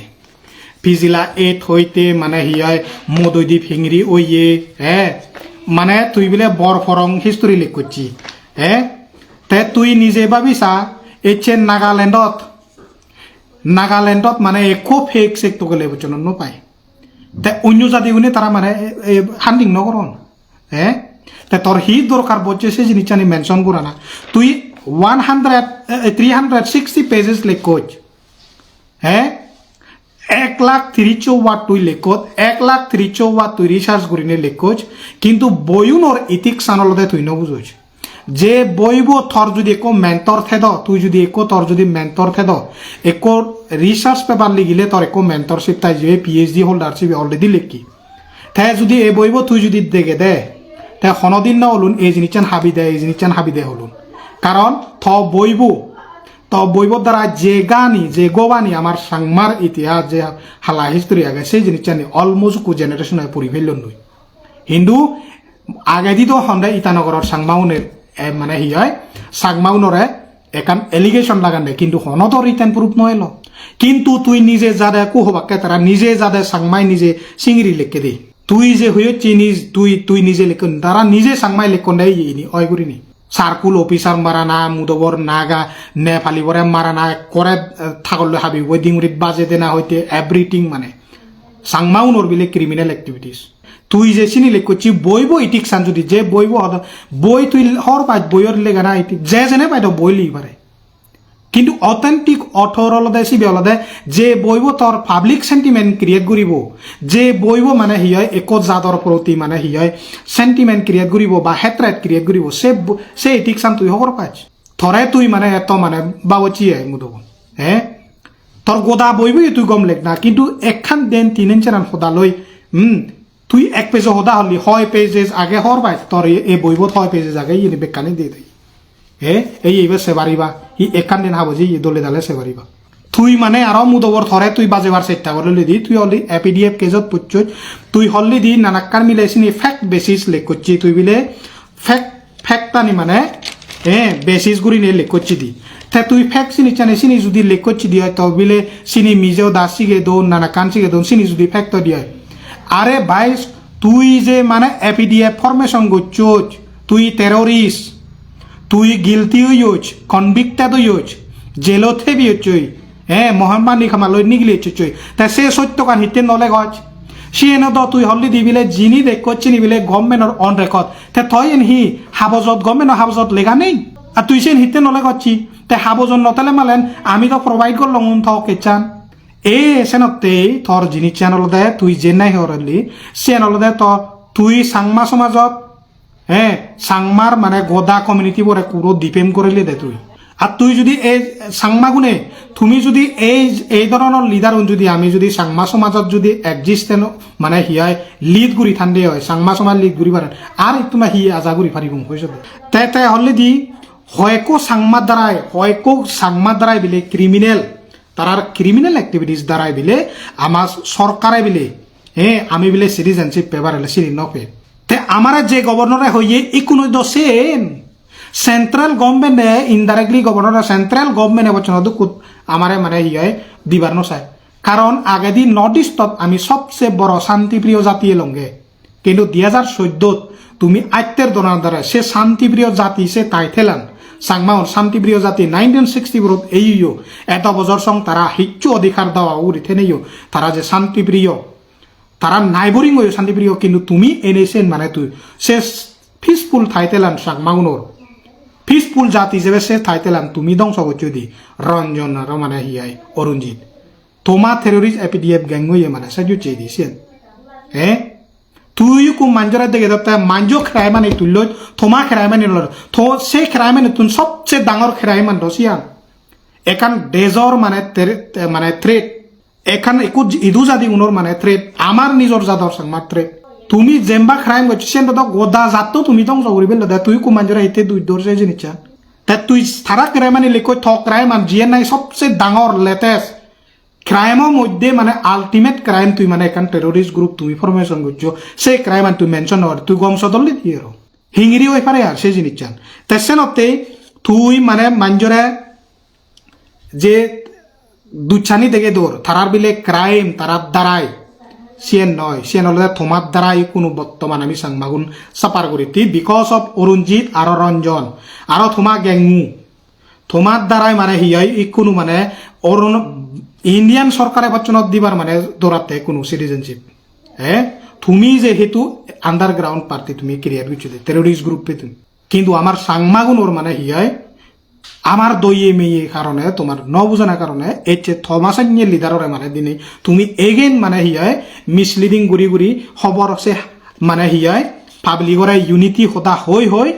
Pijila eight hoite mane hi oi, Modoidip hingiri oye, eh? Mane tui bile bor porong history likkocchi, eh? Te tui nije babi sa, ecche Nagalandot, Nagalandot mane ekko fake sek togele bocchonot no pai. Te onyo jadigune tara mane, e, e, hunting no goron, eh? Te tor hi dorkar bocche se jinissani mention gorana? Tui one hundred, e, three hundred sixty pages lekkoch, eh? Ek lakh tirisso word tui lekkot, ek lakh tirisso word tui research gurinei lekkoch, kintu boiyunor ethics-an olode tui no bujoch. Je boibo tor judi ekko mentor thedo, tui judi ekko tor judi mentor thedo, ekko research paper ligile tor ekko mentorship thai je PhD holder sibe already lekki. Te judi ei boibo tui judi degede, te honodin no olun ei jinissan habi de, ei jinissan habi de olun. Karon to boibo, to boibo dara je gani, je gobani amar Changmar itihas, je hala history age, sei jinissani almost ekko generation-e puri pellon dui. Hintu agedi do honde Itanagaror Changmaune, e, mane hi oi, Changmaunore ekkan allegation lagande, kintu hono do written proof no elo. Kintu tui nije jade ku hobakke tara nije jade Changmai nije singiri lekke de. Tui je hoyocchi ni, tui, tui nije lekkon, tara nije Changmai lekkon de ini oi gurini. Circle officer marana, Mudobor Naga, Nepali bore marana, ekkore, eh, thagolloi habi boi dinguri baje dena hoite everything mane. Changmaunor bile criminal activities. Tui je sini lekkocchi boibo ethics-an judi je boibo hodo, boi tui hor paj boiyor legana ethics, je jene pai do boi ligi pare. Kintu authentic author olode sibe olode je boibo tor public sentiment create guribo, je boibo mane hi oi ekko jador proti mane hi oi sentiment create guribo ba hatred create guribo, se bo-, se ethics-an tui hobor paj. Tore tui mane eto mane babochi ai mudobo. Eh? Tor goda boibo tui gom lek na, kintu ekkan den tinen cheran hoda loi, hmm, tui ek page hoda holli, hoi pages age hor bai, tor e, e boibot hoi pages age, iyeni bekkani de de. E, ei ibe se pariba, hi ekkan den habo je iye dole dale se pariba. Tui mane aro mudobor tore tui bajebar chesta gorelli di, tui holli A P D F case-ot pucchoj, tui holli di nanakkan mile sini fact basis lekkocchi, tui bile fact, fact-ani mane, eh, basis gurinei lekkocchi di. Te tui fact sinissani sini judi lekkocchi di oi, to bile sini mijo da sige don, nanakkan sige don, sini judi fact oi di oi. Are bhai, tui je mane A P D F formation gocchoj, tui terrorist, tui guilty oyoj, convicted oyoj, jail-ot hebi ochchoi, eh, Mohanbani kamaloi nigili ochchoi. Te se sottogan hitte no legoj? Siyeno do tui holli di bile jini dekkoj sini bile government-or on record. Te toi en hi habojot, government-o habojot lega nei? Ar tui sen hitte no legocchi? Te habojot no tele malen ami do provide gollong un to kechan. E senotte tor jinissan olode tui je nahi horelli, siyan olode to tui Changma somajot, eh, Changmar mane goda community bore puro defame gorile de tui. Ar tui judi ei Changma gune, tumi judi ei, ei dhoronor leader un judi ami judi Changma somajot judi existence mane hi oi lead guri thande oi, Changma somaj lead guri paren, ar tuma hi aja guri paribong hoiso de. Te, te holli di hoyekko Changma darai, hoyekko Changma darai bile criminal, tarar criminal activities darai bile ama sorkare bile, he, ami bile citizenship pebar ele sini no pe. Te amare je governor-e hoye ikkunu do sen. Central government-e indirectly governor-e central government-e bocchono dukkut amare mane hi oi dibar no sai. Karon agedi North East-ot ami sobse boro shantipriyo jati elonge. Kintu dui hajar soddot tumi atter dona dare se shantipriyo jati se title-an, Changmaun shantipriyo jati nineteen sixty-four-ot eiyo, eto bojor song tara hicchu odhikar dawa uguri theneyo, tara je shantipriyo, tara neighboring oyo shantipriyo, kintu tumi ene sen mane tui se peaceful title-an Changmaunor. Peaceful jat ijebe se title an tumi dongso goccho di, Ranjan aro mane hi oi Arunjit. Toma terrorist A P D F gang oye mane sejjucche di siyen. Eh? Tui ikku manjore dege dotte manjo crime ani tulloi, toma crime ani lor. To se crime ani tun sobse dangor crime an do siyan. Ekkan dejor mane ter-, mane threat. Ekkan ikku j-, idu jadi unor mane threat. Amar nijor jador sangma threat. Tumi jemba crime goccho siyen do goda jatto tumi dongso guri belle de. Tui ikku manjore hitte dui dor se jinissan. Te tui tara crime ani likkoi to crime an jiyen nahi sobse dangor latest. Crime o moddhe mane ultimate crime tui mane ekkan terrorist group tumi formation goccho, se crime an tui mention nw gor, tui gom sodolli di aro. Hingiri oi pare ar se jinissan. Te senotte tui mane manjore je duchani dege dor, tarar bile crime, tarar darai, siyen noi, siyen olode tomar darai kunu bottoman ami Changmagun suffer guritti because of Arunjit aro Ranjan, aro toma gengu. Tomar darai mane hi oi ikkunu mane Arun-, Indian sorkare bocchonot dibar mane doratte ikkunu citizenship. Eh? Tumi je hetu underground party tumi create goccho de, terrorist group e tumi. Kintu amar Changmagunor mane hi oi? Amar doye meye karone, tomar no bujana karone, ecche toma sanye leader ore mane dine tumi again mane hi oi? Misleading guri guri hobor se mane hi oi? Public ore unity hoda hoi hoi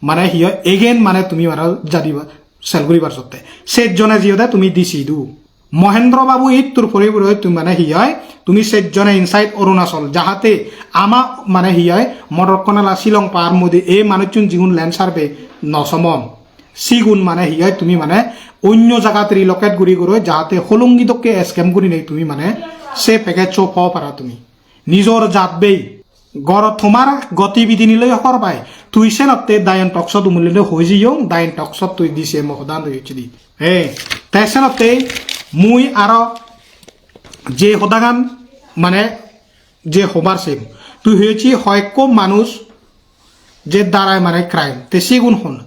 mane hi oi, again mane tumi mane jadi ba-, sel guribar sotte. Sejjone jiyode tumi D C du. Mohendro Babu ittur pore pore tumi mane hi oi, tumi sejjone inside Arunachal, jahate ama mane hi oi, Modorkonala Shillong par modi e manuchun jigun land survey no somon. Sigun mane hi oi, tumi mane onyo jagat relocate guri guri jahate holongi dokke scam gurinei tumi mane se package-o po para tumi. Nijor jat bei. Gor tomar gotibidini loi hobor pai. Tui senotte Dayan Talks-ot umulile hoi jiyong, Dayan Talks-ot tui D C M o hodan doi hocche di. He, te senotte mui aro je hodagan mane je hobar sem. Tui hoyecchi hoyekko manuj je darai mane crime. Te sigun hon?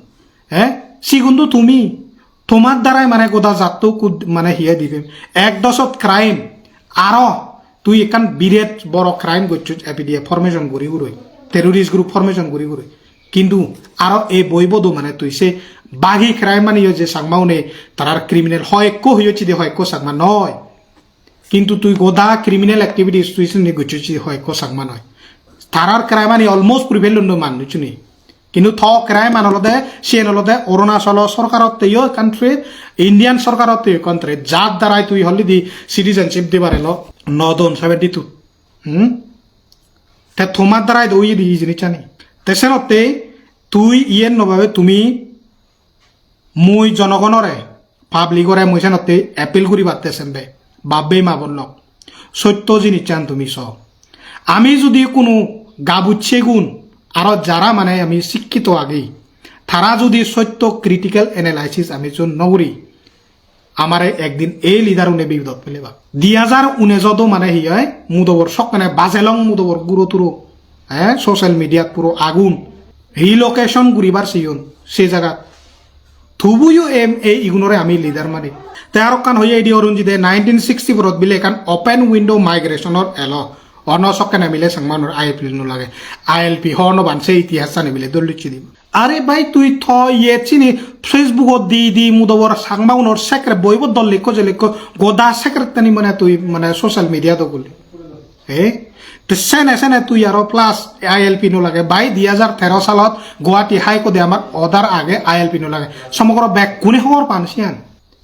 Eh? Sigun do tumi. Tomar darai mane goda jatto kud-, mane hiye dibe. Ek doshot crime. Aro tui ekkan biret boro crime gocchos A P D F formation guri guroi. Terrorist group formation guri guroi. Kintu aro ei boibodo mane tui se bagi crime mane yo je Changma une tarar criminal hoyekko hoyecchi de hoyekko Changma noi. Kintu tui goda criminal activities tui sindi gocchos hoyekko Changma noi. Tarar crime ani almost prevail londo manuchuni. Kintu to crime an olode, siyen olode Arunachalo sorkarotte yo ekkan threat, Indian sorkarotte yo ekkan threat. Jar darai tui already citizenship dibar elo, no don seventy-two. Hmm? Te tomar darai do oye di ei jinissani. Te senotte tui iyen no babe tumi Mui jonogonore, public-ore mui senotte appeal guribatte sembe, bab-bei ma-bon lok. Sotto jinissan tumi so. Ami judi kunu gabucchegun, aro jara mane ami sikkito agi, tara judi sotto critical analysis ami jun no guri, amare ekdin ei leader-une bipodot pelebak. Di hajar unesh-ot do mane hi oi, mudobor sokkene bajelong mudobor guro turo. Eh, social media-t puro agun. Relocation guribar siyon se jagat. Tubuyo em ei igunore ami leader mani. Te arokkan hoye idi Arunjit de nineteen sixty-four-ot bile ekkan open window migration-or elo. Ono sokkene mile Changmaunor I L P no lage. I L P hono ban se itihas sani bile dol lucchi di. Are bhai tui to iye sini Facebook-ot di di mudobor Changmaunor secret boibo dol lekko je lekko goda secret tani mane tui mane social media-t guli. Eh? Te sene sene tui aro plus I L P no lage. Bhai, dui hajar tero salot Guwahati High Court-e amar order age, I L P no lage. Somogro bekkune hobor pan siyan.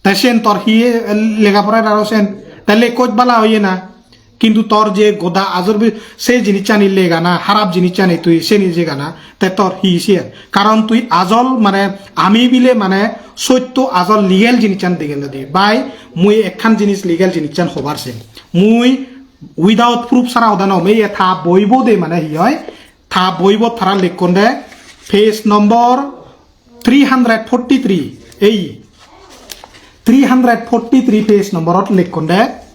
Te siyen tor hi, eh, lega porar aro siyen. Te lekoj bala oye na. Kintu tor je goda ajor bi-, se jinissani lega na, harap jinissani tui seni jega na, te tor hi siyen? Karon tui ajol mane ami bile mane sotto ajol legal jinissan degel di. Bhai, mui ekkan jinis legal jinissan hobar sem. Mui without proof sara hoda no hom. Ei ta boibo de mane hi oi? Ta boibo tara lekkon de page number three hundred forty-three. Ei three hundred forty-three page number ot lekkon de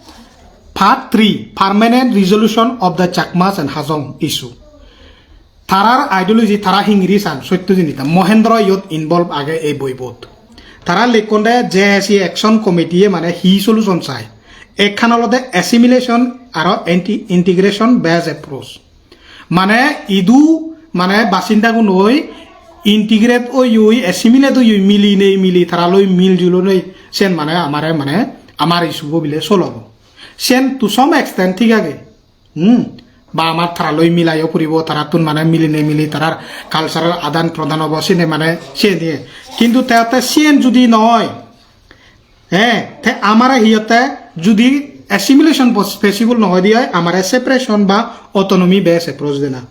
part three, Permanent Resolution of the Chakmas and Hajong Issue. Tarar ideology, tara hingiri san, sotto jinita. Mohendro iyot involve age ei boibot. Tara lekkon de J A C Action Committee-e mane hi solution sai. Ekkan olode assimilation aro anti-, integration based approach. Mane idu mane basindagun oi integrate oi oi, assimilate oi oi, mili nei mili, tara loi mil jul nei, sen mane amare mane amar issue bo bile solve obo. Sen to some extent thik age. Hmm? Ba amar tara loi milayo puribo, tarattun mane milinei mili tarar cultural adan prodan obo, sine mane siye diye. Kintu te otte siyen judi noi, he, te amare hiyotte judi assimilation pos-, possible noi diye, amare separation ba autonomy based approach dena.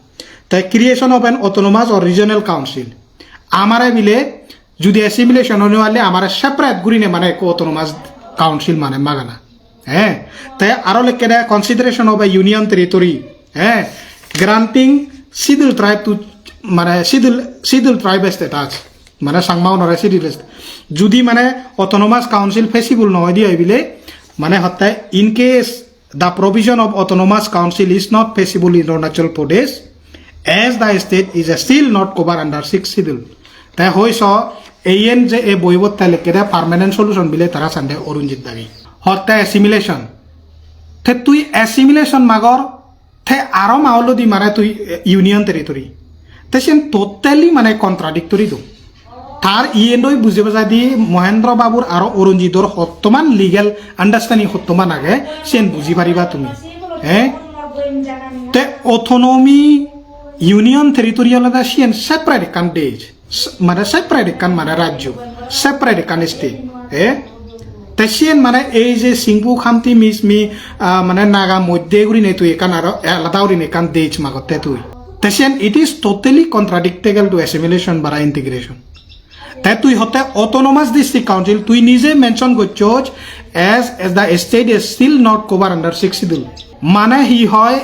Te creation of an autonomous or regional council. Amare bile judi assimilation hone wale amare separate gurine mane ekko autonomous council mane magana. Eh, te aro lekkede consideration of a union territory, eh, granting scheduled tribe to, mane scheduled, scheduled tribe status, mane Changma onore scheduled state. Judi mane autonomous council feasible noi di oi bile, mane hotte in case the provision of autonomous council is not feasible in Arunachal Pradesh, as the state is still not covered under sixth schedule. Te hoi so, eyen je e boibot te lekkede permanent solution bile tara sande Arunjit dagi. Hotte assimilation. Te tui assimilation magor, te aro ma olodi mane tui, eh, union territory. Te sen totally mane contradictory do. Tar iyen doi bujei bajai di Mohendro Babur aro Arunjitor hottoman legal understanding hottoman age, siyen buji pariba tumi. Eh? Te autonomy union territory olode siyen separate ekkan dej, s-, mane separate ekkan mane rajyo, separate ekkan state. Eh? Te siyen mane ei je Singpho Khamti Mismi, ah, mane Naga moddhe gurinei tui ekkan aro alada gurinei ekkan dej magotte tui. Te siyen it is totally contradictory to assimilation bara integration. Te tui hotte autonomous district council, tui nije mention gocchoj as, as the state is still not covered under sixth schedule. Mane hi hoi,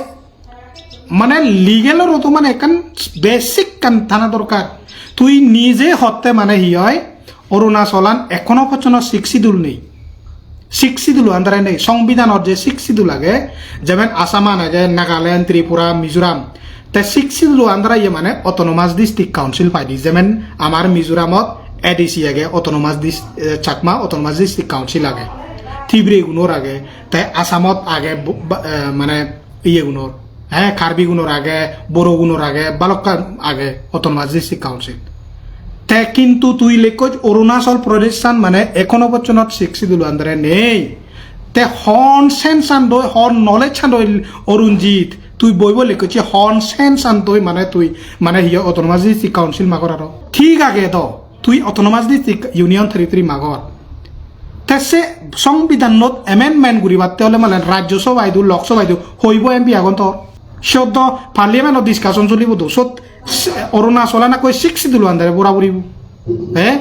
mane legal oro to mane ekkan basic ekkan thana dorkar. Tui nije hotte mane hi hoi, Arunachalan ekhono pojjonto sixth schedule nei. Sixth schedule under-e nei, songbidanot je sixth schedule age, jemon Assam-an age, Nagaland, Tripura, Mizoram. Te sixth schedule under-e iye mane autonomous district council paide, jemon amar Mizoramot A D C age, autonomous dis-, eh, Chakma autonomous district council age, Tibire gunor age, te Assamot age, bu-, ba-, eh, mane iye gunor, eh, Karbi gunor age, Boro gunor age, balokkan age autonomous district council. Te kintu tui lekkoj Arunachal Pradesh-an mane ekhono pojjonto sixth schedule under-e nei. Te hon sense-an doi, hon knowledge-an doi Arunjit, tui boibo lekkoj hon sense-an doi mane tui mane hi autonomous district council magor aro. Thik age do, tui autonomous district union territory magor. Te se songbidanot amendment guribatte ole mane Rajya Sabha idu, Lok Sabha idu, hoibo M P agon tor. Siyot do parliament-o discussion cholibo do. Sot se-, Arunachal-an ekkoi sixth schedule under-e pura puribo. Eh?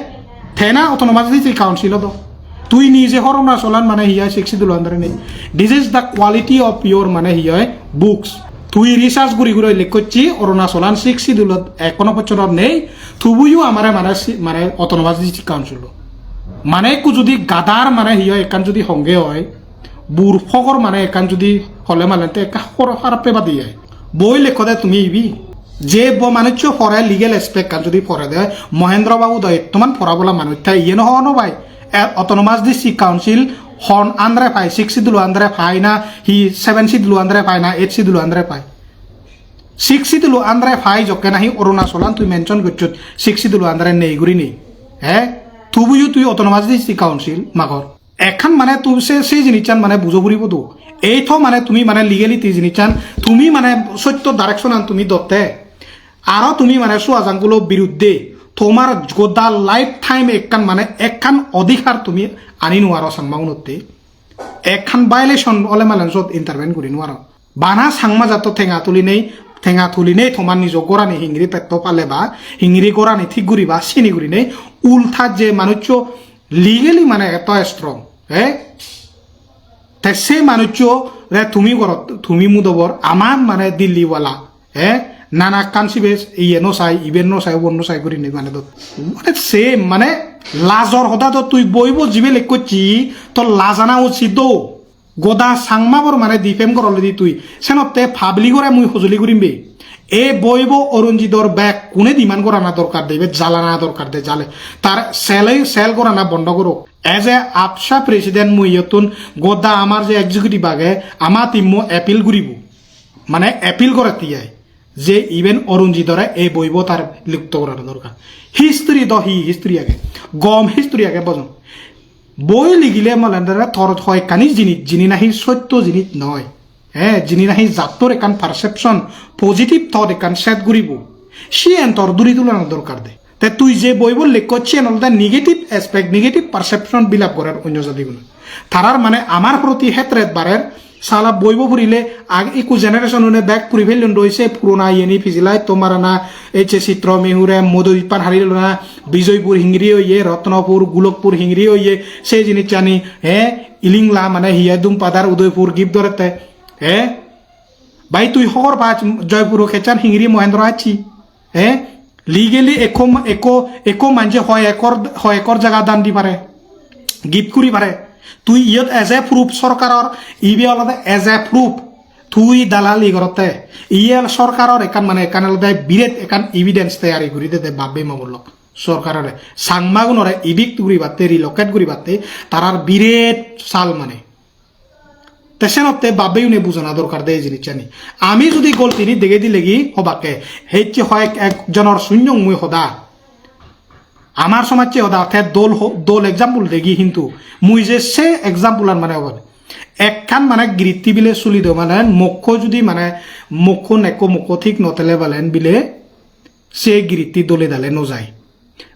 Te na autonomous district council-o do. Tui nije hor Arunachal-an mane hi hoi sixth schedule under-e nei. This is the quality of your mane hi hoi books. Tui research guri guri lekkocchi Arunachal-an sixth schedule-ot ekhono pojjonto nei. Tubuyo amare mane si-, mane autonomous district council-o. Mane ekku judi gadar mane hi hoi ekkan judi honge hoi, bur pogor mane ekkan judi hole malen te ekka hor harap pebadi ai. Boi lekkode tumi ibi. Je bo manuccho pore legal aspect-an judi pore de, Mohendro Babu do ettoman pora bola manuj, te iye no hobor no pai. E, autonomous district council hon under-e pai, sixth schedule under-e pai na, hi seventh schedule under-e pai na, eighth schedule under-e pai. Sixth schedule under-e pai jokke nahi Arunachal-an tui mention gocchot sixth schedule under-e nei gurinei. Eh? Tubuyo tui autonomous district council magor. Ekkan mane tumi se, se jinissan mane bujo puribo do. Ei to mane tumi mane legality jinissan, tumi mane sotto direction-an tumi dotte. Aro tumi mane Suhas Angulo biruddhe tomar goda lifetime ekkan mane ekkan odhikar tumi ani nuaro Changma unotte. Ekkan violation ole malen sot intervene guri nuaro. Bana Changma jatto tenga tulinei, tenga tulinei tomar nijo gorani hingiri petto pale ba, hingiri gorani thik guriba, sini gurinei ulta je manuccho legally mane eto strong, eh? Te se manuccho re tumi gorot, tumi mudobor, amar mane Delhi wala, eh? Nana ekkan sibe iye no sai, iben no sai, ubon no sai gurinei mane do. Mane se mane lajor hoda do tui boibo jibe lekkocchi, to lajana ucit do. Goda Changmabor mane defame goroledi tui. Senotte public-ore mui hojoli gurim be. E boibo Arunjidor bekkune demand gorana dorkar de, ibe jalana dorkar de jale. Tar sele sel gorana bondo gorok. As a APSA president mui iyottun goda amar je executive age, ama team-o appeal guribo. Mane appeal gore tiyai. Je even Arunjit ore ei boibo tar lukto gorana dorkar. History do hi history age? Gom history age bojon. Boi ligile malen dore tor hoyekkani jinich, jini nahi sotto jinich noi. He, jini nahi jattor ekkan perception, positive thought ekkan set guribo. Siyen tor duri tulana dorkar de. Te tui je boibo lekko, siyen olode negative aspect, negative perception build up gorer onyo jadigune. Tarar mane amar proti hatred barer, sala boibo purile ag-, ikku generation une back puri fellon doi, se purona iyeni pijilai to marana, ei je Chitro Mihure modot ippan hari lona, Bijoypur hingiri oye, Rotnopur, Gulokpur hingiri oye, se jinissani, he, ilingla mane hiye Dumpadar Udaipur gift dorette, he? Bhai, tui hobor pach Joypuro kechan hingiri Mohendro acchi? Eh? Legally ekko, ekko, ekko manje hoi ekor, hoi ekor jaga dan di pare. Gift guri pare. Tui iyot as a proof sorkaror, ibe olode as a proof. Tui dalali gorotte. Iye sorkaror ekkan mane ekkan olode biret ekkan evidence teyari guri dede babbe mogolok. Sorkarore. Changmagunore evict guribatte, relocate guribatte, tarar biret sal mane. Te senotte babbe une bujana dorkar de ei jinissani. Ami judi goltini dege dilegi hobakke, hecche hoyek ekjonor sunyong mui hoda. Amar somajje hoda, te dol ho-, dol example degi hintu. Mui je se example an mane hobar. Ekkan mane giritti bile suli do mane mokko judi mane mokko nekko mokko thik no tele balen bile se giritti dole dale no jai.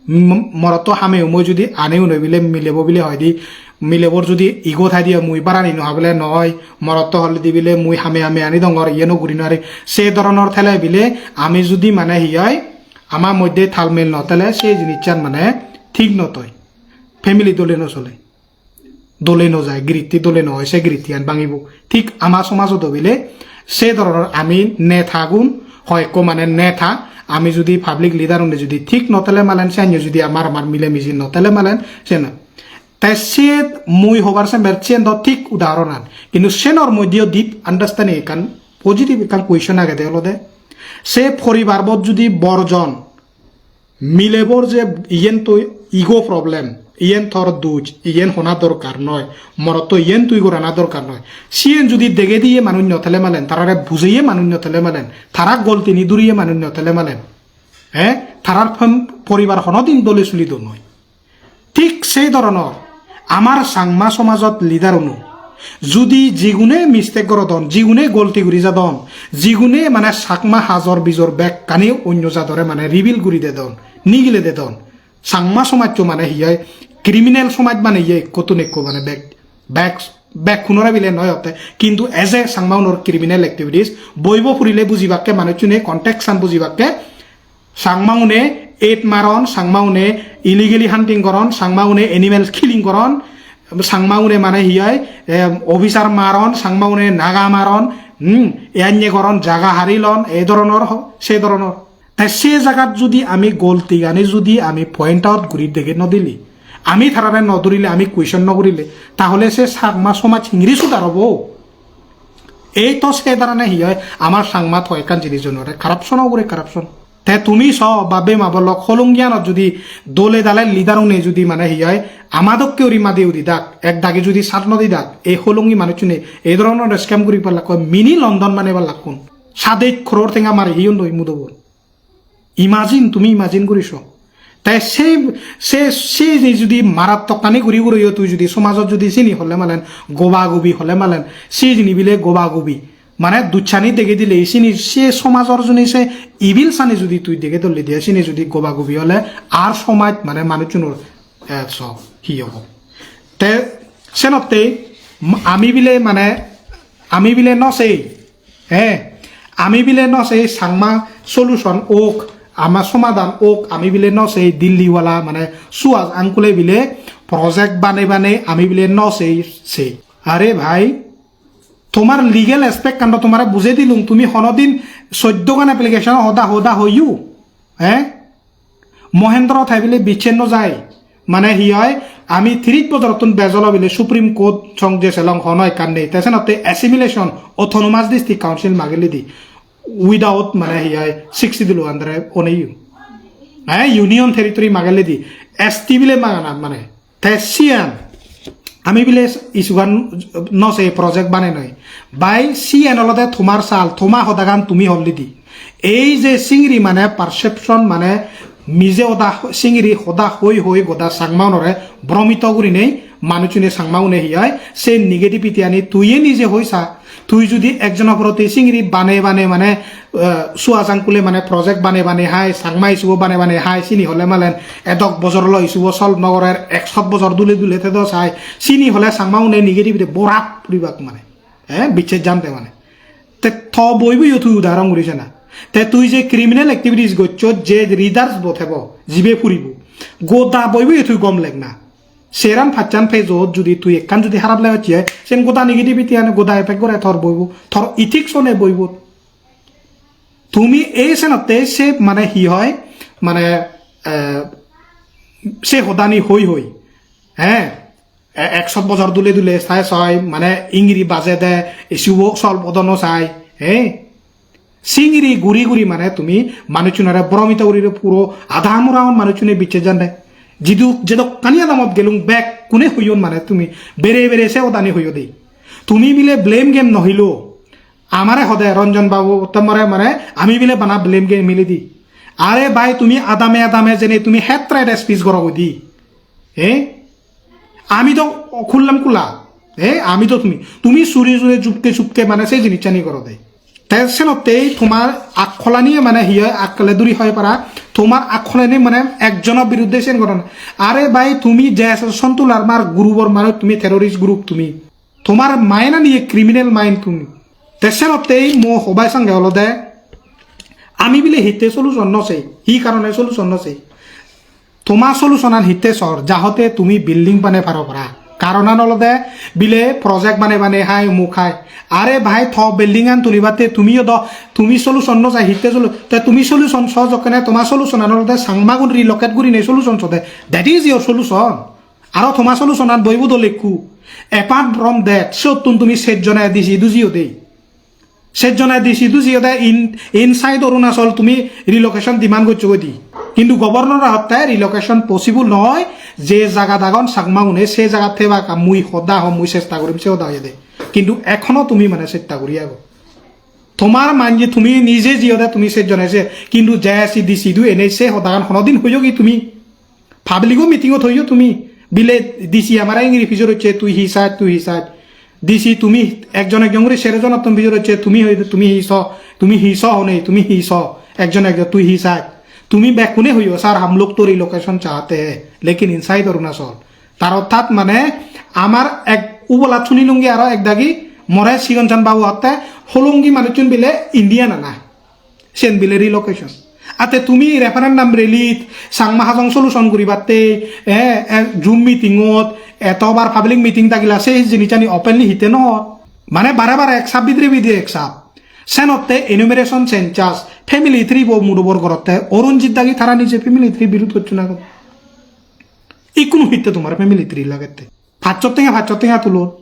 M-, morotto hame umo judi ane une bile milebo bile hoide, milebor judi ego thaide mui barani no habele noi, morotto holidi bile mui hame hame ani dongor, iye no guri no pari. Se doronor thele bile ami judi mane hi oi, ama moddhe talmel no thele se jinissan mane thik no toi. Family dole no sole. Dole no jai, giritti dole no oi, se girittiyan bangibo. Thik ama somajot o bile se doronor ami netagun, hoyekko mane neta, ami judi public leader une judi thik no tele malen, siyan judi amar amar mile miji no tele malen, siyan. Te se mui hobar sember siyan do thik udahoron an. Kintu senor moddheyo deep understanding ekkan positive ekkan question agede olode, se poribarbot judi borjon milebor je iyen tui ego problem, iyen tor duj, iyen hona dorkar noi, morotto iyen tui gorana dorkar noi. Siyen judi degedi ye manuj no tele malen, tarare bujeye manuj no tele malen, tara goltini duriye manuj no tele malen, eh, tarar pem-, poribar honodin dole suli do noi. Thik sei doronor amar Changma somajot leader uno judi jigune mistake gorodon, jigune golti guri jadon, jigune mane Chakma hajor bijor bekkani onyo jadore mane reveal guri dedon, nigile dedon, Changma somajcho mane hi oi criminal somaj mane iye ekko tun ekko mane bek, bek, bekkunore bile noi otte, kintu eje Changma unor criminal activities boibo purile bujibakke manuchune context an bujibakke. Changma une aid maron, Changma une illegally hunting goron, Changma une animal killing goron, Changma une mane hi oi, em, officer maron, Changma une Naga maron, hmm, e anye goron, jaga harilon, e doronor ho-, se doronor. Te se jagat judi ami goltigani judi ami point out guri dege no dili, ami tarare no dhurile, ami question no gurile, tahole se Changma somaj hingiri sudar obo? Ei to se dharane hi oi, amar Changma to ekkan jinis jonore corruption o ugure corruption. Te tumi so babbe ma bolok holongianot judi dole dale leader une judi mane hi oi, ama dokke uri madi udi dak, ek dagi judi sat no di dak, ei holongi manuchune ei dhoronor scam guri pallak, mini London bane pallakkun. Sadej crore tenga mari hiyun doi mudobot. Imagine, tumi imagine guri so. Te se, se, se je judi marattokkani guri guri yo tui judi somajot judi sini hole malen, goba gobi hole malen, se jini bile goba gobi. Mane duchani dege dile sini se somajor juni se evil sani judi tui dege dole dia sini judi goba gobi hole ar somaj mane manuchunor, eh, so hi obo. Te senotte m-, ami bile mane, ami bile no sei, eh, ami bile no sei Changma solution ok, ama somadan ok, ami bile no sei Dilli wala mane Suhas uncle e bile project bane bane ami bile no sei sei. Are bhai, tomar legal aspect kan do tomare bujei dilung, tumi honodin soddo gan application hoda hoda hoyu, eh? Mohendro thai bile bichen no jai. Mane hi oi, ami tiris bojorottun bej olo bile Supreme Court song je selong hono ekkan nei. Te senotte assimilation, autonomous district council magilidi. Without mane hi oi, sixth schedule under oneyu. Eh, union territory magilidi. S T bile magana mane. Te siyan, ami bile isugan no sei project bane noi. Bai siyan olode tomar sal, toma hodagan tumi hollidi. Ei je singiri mane perception, mane mije hoda, singiri hoda hoi hoi goda Changmaunore bromito gurinei manuchune, Changmaune hi oi, se negativity ani tuiye nije hoi sa. Tui judi ekjono proti singiri bane bane mane, eh, sua jangkule mane project bane bane hai, Changma issue bane bane hai, sini hole malen edok bojor lo issue solve no gorer, ekshot bojor dule dule thedo sai, sini hole Changmaune negativity borat puribak mane. Eh, bicches jante mane. Te to boibo yo tui udahoron guri sena. Te tui je criminal activities goccho, je readers bo thebo, jibe puribo. Goda boibo yo tui gom leg na. Seran pachan page ot judi tui ekkan judi harap leg hocche, sen goda negativity ane goda effect gore tor boibo, tor ethics one boibo. Tumi ei senotte se mane hi hoi, mane, eh, se hodani hoi hoi. Eh, e-, ekshot bojor dule dule sai soi, mane ingiri baje de, issue solve odo no sai, eh? Singiri guri guri mane tumi manuchunore bromito guri puro adha mora on manuchune bicches jande. Jidu jedokkani adamot gelung bekkune hoyon mane tumi bere bere se hodani hoyo de. Tumi bile blame game no hilo. Amare hode Ranjan babu, tomare mane ami bile bana blame game hili di. Are bhai tumi adame adame jene tumi hatred speech goro goi di. Eh? Ami do khullam khula. Eh, ami do tumi. Tumi suri suri jupke jupke mane se jinichani goro de. Te senottei tomar akkolani mane hi oi, akkole duri hoi para. Tomar akkolani mane ekjono biruddhe sen goron. Are bhai tumi je Sontu Larmar group or mane tumi terrorist group tumi. Tomar mind ani criminal mind tumi. Te senottei mo hobai sange olode ami bile hitte solution no sei. Hi karone solution no sei? Toma solution an hitte sor, jahote tumi building bane paro para. Karonan olode bile project bane bane hai umuk hai. Are bhai, to building an tulibatte tumi yo do, tumi solution no jai hitte solu-, te tumi solution so jokkene toma solution an olode Changmagun relocate gurine solution sode. That is your solution. Aro toma solution an boibu do lekku. Apart from that, sottun tumi sejjone D C dujiyo dei. Sejjone D C dujiyo de in, inside Arunachal tumi relocation demand goccho goi di. Kintu governor hotte relocation possible noi, je jagat agon Changmagune se jagat thebak, mui hoda hom, mui chesta gorim se hoda hoyede. Kintu ekhono tumi mane chesta guri ago. Tomar manje tumi nije jiyo de tumi sejjone se, kintu J S C D C du ene se hodagan honodin hoyo gi tumi? Public o meeting ot hoyo tumi, bile D C amare ingiri pijor hocche, tui hi saj, tui hi saj. D C tumi ekjon ekjon guri sero jonottun pijor hocche, tumi hoi, tumi hi so, tumi hi so hone, tumi hi so, ekjon ekjon tui hi saj. Tumi bekkune hoyo, "Sir, hum log to relocation chahte hai, lekin inside Arunachal." Tar orthat mane amar ek ubolat sunilungi aro ek dagi more Sigon Chan babu hotte Hollongi manuchun bile Indian ana. Siyen bile relocation. Ate tumi referendum rally-t Changma Hajong solution guribatte, eh, eh, Zoom meeting-ot, etobar public meeting dagila se jinisani openly hitte no hor. Mane bare bare ek sap bidire bidire ek sap. Senotte enumeration census, family tree bo mudobor gorotte, Arunjit dagi tara nije family tree birud gocchon agon. Ikkunu hitte tomar family tree lagette? Pachsot tenga, pachsot tenga tulon.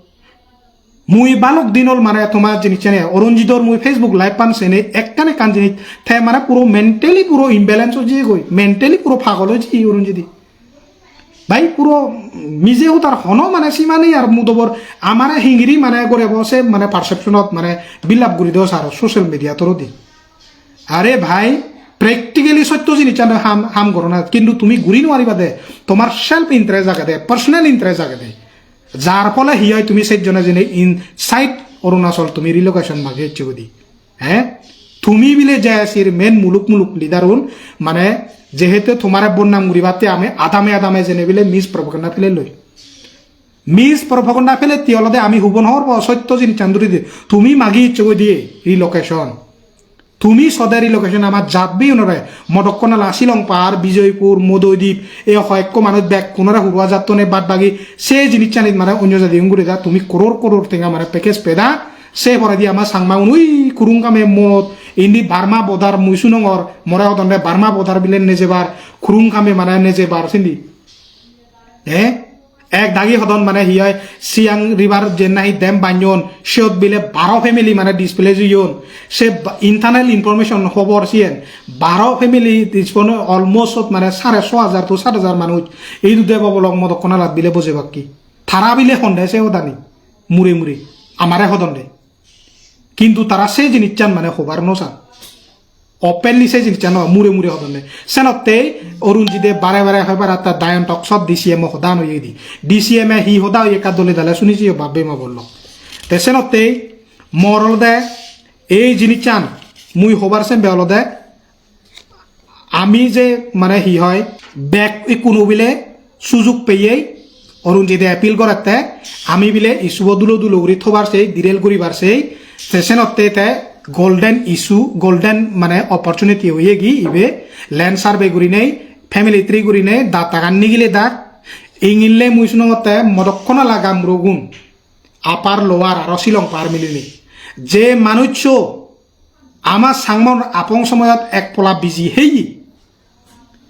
Mui balok din ol mane toma jinisani, Arunjidor mui Facebook live pan sene ekkan ekkan jinis, te mane puro mentally puro imbalance oi jiyegoi, mentally puro pagol oi jiye Arunjidi. Bhai, puro mije hodar hono mane sima nei ar mudobor amare hingiri mane gorebo se mane perception ot mane build up guri do sar social media through di. Are bhai, practically sotto jinissan ham, ham goro na, kintu tumi guri no pariba de, tomar self interest agede, personal interest agede. Jar phole hi oi, tumi sejjone jene inside Arunachal tumi relocation magi ecche godi. Eh? Tumi bile J S C-r main muluk muluk leader un, mane jehetu tomare bodnam guribatte ami adame adame jene bile mispropaganda pele loi. Mispropaganda peletti olode ami hubon hor bo sotto jinissan duri di. Tumi magi ecche godi relocation. Tumi sode relocation ama jat biyunore, Modokkonala, Shillong Pahar, Bijoypur, Modoidip, e hoyekko manuj bekkunore hurwa jattone bad bagi se jinissanit mane onyo jadigun guri da, tumi koror koror tenga mane package peda, se poredi ama Changmagun ui Kurung Kamem mot, indi Burma border mui sunongor, more hodonde Burma border bile nejebar, Kurung Kamem mane nejebar sindi. Eh? Ek dagi hodon mane hi oi, Siang River jen nahi dam banyon, siyot bile baro family mane displace oyon. Se ba-, internal information hobor siyen, baro family displace, almost sot mane sare so hajar to sat hajar manuj ei dude bobolok Modokkonalat bile boje bakki. Tara bile honde se hodani, mure mure, amare hodonde. Kintu tara se jinissan mane hobar no san. Openly se jinissan no, mure mure hodonne. Senotte Arun Jide bare bare hoi para ta Dayan Talks-ot D C M o hoda no oyedi. D C M e hi hoda oye ekka dole dale suni jeyo bab bei ma bollo. Te senotte mor olode ei jinissan mui hobar sembe olode ami je mane hi hoi bek ikkunu bile sujug peyei Arun Jide appeal gorette ami bile issue bo dulo dulo guri thobar sei, direl guribar sei, te senotte te golden issue, golden mane opportunity oyegi ibe, land survey gurinei, family tree gurinei, datagan nigile dak, ingille mui sunongotte modokkon ala gamburogun, upper lower aro Shillong par milinei. Je manuccho ama Changmar apong somoyot ek pola biji heyi,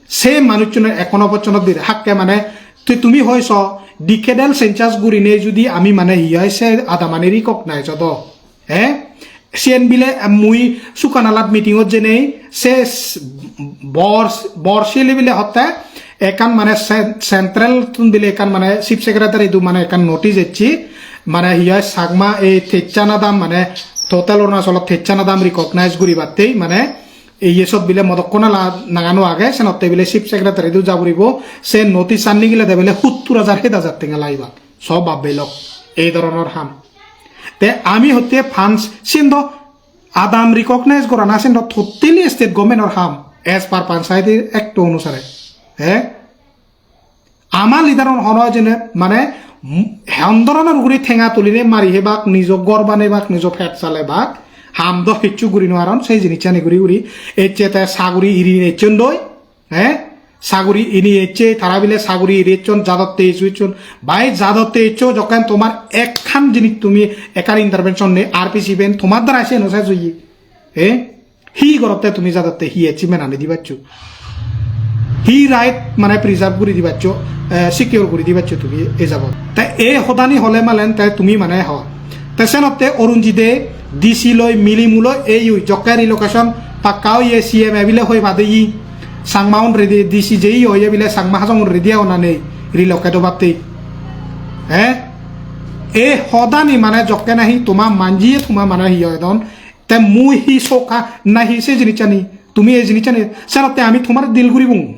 se manucchune ekhono pojjonto dire hakke mane, te tumi hoi so decadal census gurinei judi ami mane hi hoi se adamani recognize odo, eh? Siyen bile mui Sukanalat meeting-ot jenei se s-, bor, bor sile bile hotte ekkan mane cen-, central tun bile ekkan mane chief secretary du mane ekkan notice ecche, mane hi hoi Chakma ei techan adam mane total Arunachalot techan adam recognize guribattei mane ei ye sot bile modokkon ala nangano age, senotte bile chief secretary du ja puribo, se notice an nigilede bile huttur hajar het hajar tenga lagiba. So bab bei lok, ei dhoronor ham. Te ami hotte funds, siyen do adam recognize gorana, siyen do totally state government-or ham, as per Panchayati Act onusare. Eh? Ama leader-un hono jene, mane, m-, hon dhoronor ugure tenga tuline mari hebak, nijo ghor banebak, nijo pet salebak, ham do hissu guri no paron, sei jinissani guri guri, ecche te saguri iri ecchon doi, eh? Saguri ini ecche, tara bile saguri iri ecchon, jadotte issue ecchon. Bhai, jadotte eccho, jokken tomar ekkan jinis tumi, ekkan intervention nei, R P C ben tomar dara se no ses oye. Eh? Hi gorotte tumi jadotte hi achievement ani dibaccho? Hi right mane preserve guri dibaccho, eh, secure guri dibaccho tumi e jabot? Te e hodani hole malen te tumi mane ho. Te senotte Arun Jide D C loi mili mulo ei ui jokke relocation pakka oye C M e bile hoi padeyi. Changma un ready, D C jei oye bile Changma Hajong un ready agon na nei relocate obatte. Eh? E hodani mane jokke nahi toma manjiye toma mane hi hoi don. Te mui hi soka nahi se jinissani? Tumi ei jinissani senotte ami tomar deal guribong.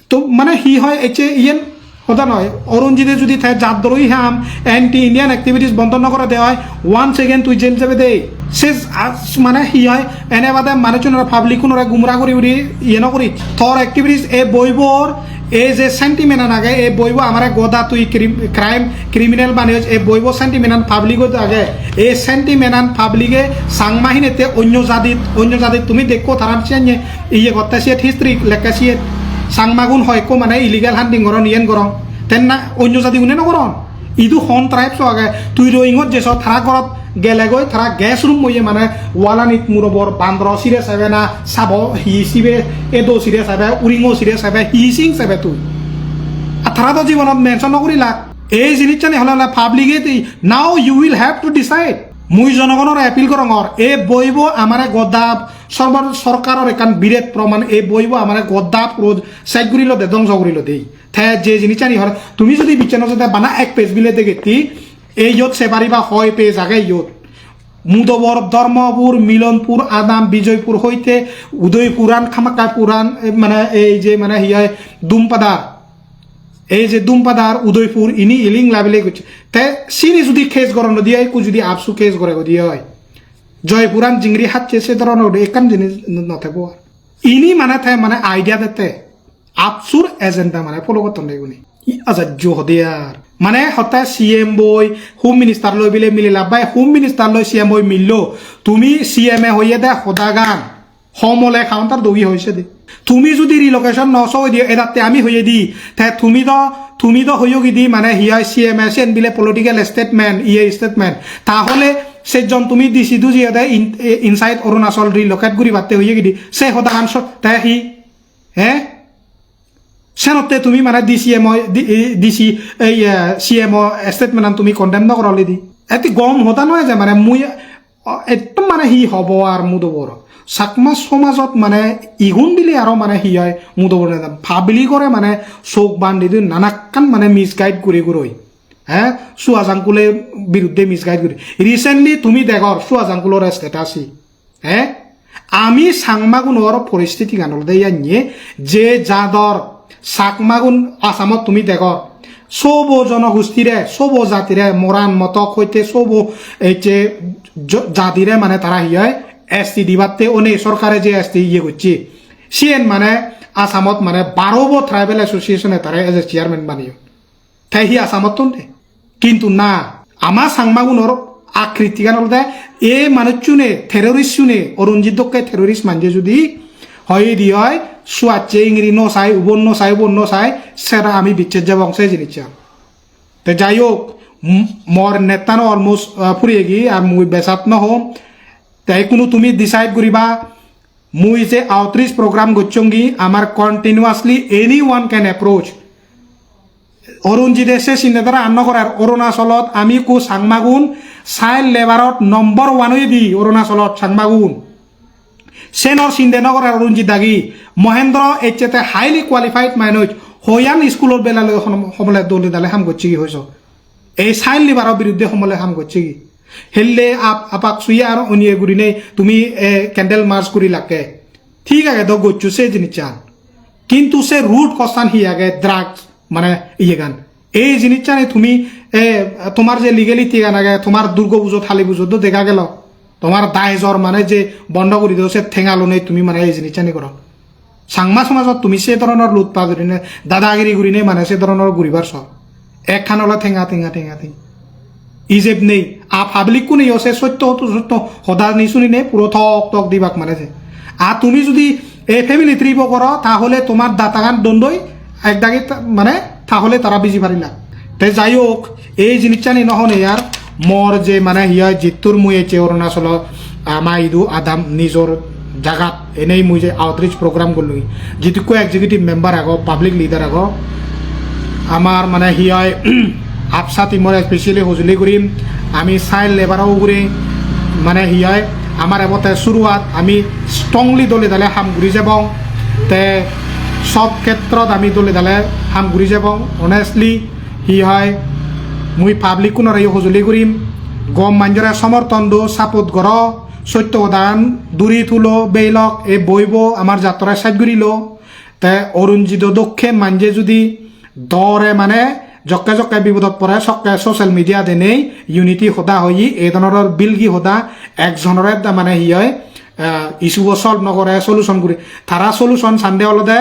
To mane hi hoi ecche iyen hoda noi. Arun Jide judi te jat dorohi ham, anti Indian activities bondo no gore de oi, once again tui jail jabe de. Se as-, mane hi hoi, ene bade manuchunore, public unore gumra guri guri iye no guri. Tor activities e boibor, e je sentiment an age, e boibo amare goda tui crim-, crime criminal baneyoj, e boibo sentiment an public ot age. E sentiment an public e Changma hinette onyo jadit, onyo jadit tumi dekko taran siyanye iye gotte siyet history lekke siyet Changma gun hoyekko mane illegal hunting goron, iyen goron. Tenna onyo jadi une no goron. Idu hon tribes o age, tui Rohingyot jeso tara gorot gelegoi tara guest room oye mane walanit murobor bandoro sire sebe na sabo hi sibe edo sire sebe uringo sire sebe hi sing sebe tui. Ar tara do jibonot mention no gurilak. Ei jinissani hole hole public e di, now you will have to decide. Mui jonogonore appeal gorongor, e boibo amare godda sorbar-, sorkaror ekkan biret proman, e boibo amare godda puro sej gurilo de, dongso gurilo de. Te je jinissani hor, tumi jodi bicche no jode bana ek page bile degetti, ei iyot se pariba hoi page age iyot. Mudobor, Dharmapur, Milonpur, Adam, Bijoypur hoite Udaipur an, Kamakkapur an, e, mane ei je mane hi hoi Dumpadar. Ei je Dumpadar, Udaipur, ini iling labile gocche. Te sini judi case goron odi oi, ekku judi AAPSU case gore odi oi. Joypur an jingri hacche se dhoronor ekkan jinis no thebo ar. Ini mane te mane idea dette. AAPSU-r agenda mane follow gotton de iguni. I ajajjo hode ar. Mane hotte C M boi, Home Minister loi bile mile lab bai, Home Minister loi C M boi millo. Tumi C M e hoye de hodagan. Homole counter dogi hoise de. Tumi judi relocation no so dio edatte ami hoye di. Te tumi do, tumi do hoyogi di mane hi hoi C M e sen bile political statement, iye statement. Tahole sejjon tumi D C du jiyode in-, e, inside Arunachal relocate guribatte hoyogi di. Se hodagan so-, te hi? Eh? Senotte tumi mane D C M o, D-, D C, ei, eh, C M o statement an tumi condemn no goro lidi. Eti gom hoda noy je mane mui, o, ekdom mane hi hobo ar mudobor. Chakma somajot mane igun bile aro mane hi hoi mudobor ne public ore mane sok bandi dun nanakkan mane misguide guri guroi. Eh? Suha Jangkule biruddhe misguide guri. Recently tumi degor Suha Jangkulor status hi. Eh? Ami Changmagunor poristitigan olode yanye, je jador Chakmagun Assamot tumi degor, sobo jonogustire, sobo jatire, Moran, Motok hoite sobo ecche jo-, jatire mane tara hi oi, S T dibatte onei sorkare je S T iye gocche. Siyen mane Assamot mane barobo tribal association-e tare as a chairman baneyon. Te hi Assamottun de? Kintu na, ama Changmagunor akritigan olode, e manuchchune, terrorist-une, Arunjit dokke terrorist manje judi hoi di oi, suacche ingiri no sai, ubon no sai, ubon no sai, sera ami bicche jebong se jinissan. Te jai hok, m-, mor nettano almost, ah, puriyegi, ar mui besat no hom. Te ikkunu tumi decide guriba, mui je outreach program gocchongi, amar continuously anyone can approach. Arunjite se sinde dara anno gorer, Arunachalot ami ku Changmagun child labour-ot number one oyedi Arunachalot Changmagun. Senor sinde no gorer Arunjit dagi. Mohendro ecche te highly qualified manuj, hoyan school-ot belale hom-, homole dole dale ham gocchegi hoiso. Ei child labour-o biruddhe homole ham gocchegi. Helle ap-, apak suye aro oniye gurinei tumi, eh, candle march guri lakke. Thik age do goccho se jinissan. Kintu se root cause-an hi age? Drugs, mane iyegan. Ei jinissani tumi, eh, tomar je legality-gan age, tomar Durgo Pujo, Kali Pujo do dega gelo. Tomar daijor mane je bondo guri do, se tenga lonei tumi mane ei jinissani goro. Changma somajot tumi se dhoronor lutpat gurinei, dadagiri gurinei mane se dhoronor guribar so. Ekkan ole tenga, tenga, tenga, tenga. Ijeb nei. A public-kuneyo se sotto to sotto hodani suninei puro tok tok dibak mane je. Ar tumi judi ei family trip-o goro, tahole tomar datagan dondoi ek dagi ta-, mane tahole tara biji parilak. Te jai hok, ei jinissani no hone ar mor je mane hi oi, jittur mui ecche Arunachalo ama idu adam nijor jagat enei mui je outreach program gollung, jitukko executive member ago, public leader ago, amar mane hi oi, APSA team-or specially hojoli gurim, ami child labour-o ugure mane hi oi, amar ebotte suruat, ami strongly dole dale ham guri jebong, te sob khetrot ami dole dale ham guri jebong, honestly. Hi hoi, mui public-kunore yo hojoli gurim, gom manjore somorthon do, support goro, sotto hodan duri tulo, beilok, e boibo amar jattore sej gurilo. Te Arunjito dokke manje judi dore mane jokke jokke bipodot pore, sokke social media denei unity hoda hoye, e dhoronor bilgi hoda ekjonore da mane hi hoi, eh, issue bo solve no gore, solution guri. Tara solution sande olode,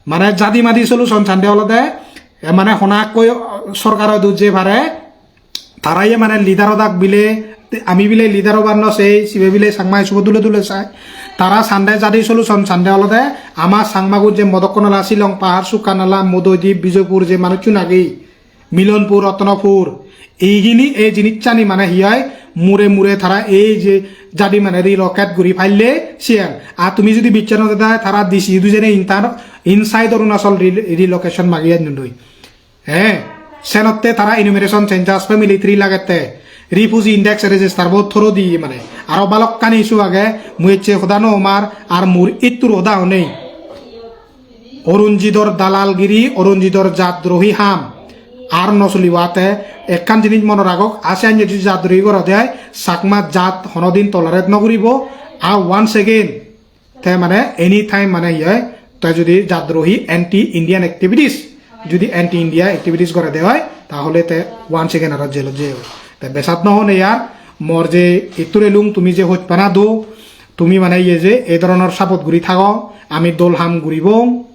mane jadi madi solution sande olode, e mane hona koi sorkar odu je pare, tara ye mane leader odak bile, te ami bile leader obar no sei, sibe bile Changma issue bo dule dule sai. Tara sande jadi solution sande olode, ama Changmagun je Modokkonala, Shillong Pahar, Sukanala, Modoidi, Bijoypur je manuchun agi, Milonpur, Rotnopur, eigini ei jinissani mane hi oi, mure mure tara ei je jadi mane relocate guri palle siyan. Ar tumi judi bicche no deda, tara D C dujene inter-, inside Arunachal re-, relocation magi annun doi. Eh, senotte tara enumeration census, family tree lagette, refugee index register bo thoro di mane. Aro balokkani issue age, mui ecche hoda no omar, ar mur ittur hoda honei. Arunjitor dalalgiri, Arunjitor jatdrohi ham ar no solibo ate. Ekkan jinis monot ragok, ase anye jodi jatdrohi gorode ai, Chakma jat honodin tolerate no guribo. Ar once again, te mane anytime mane hi oi, te jodi jatdrohi anti Indian activities, jodi anti India activities gorede oi, tahole te once again aro jailot jeyegoi. Te besat no hone yar, mor je ittur elung tumi je hojpana do, tumi mane iye je ei dhoronor support guri thago, ami dol ham guribong.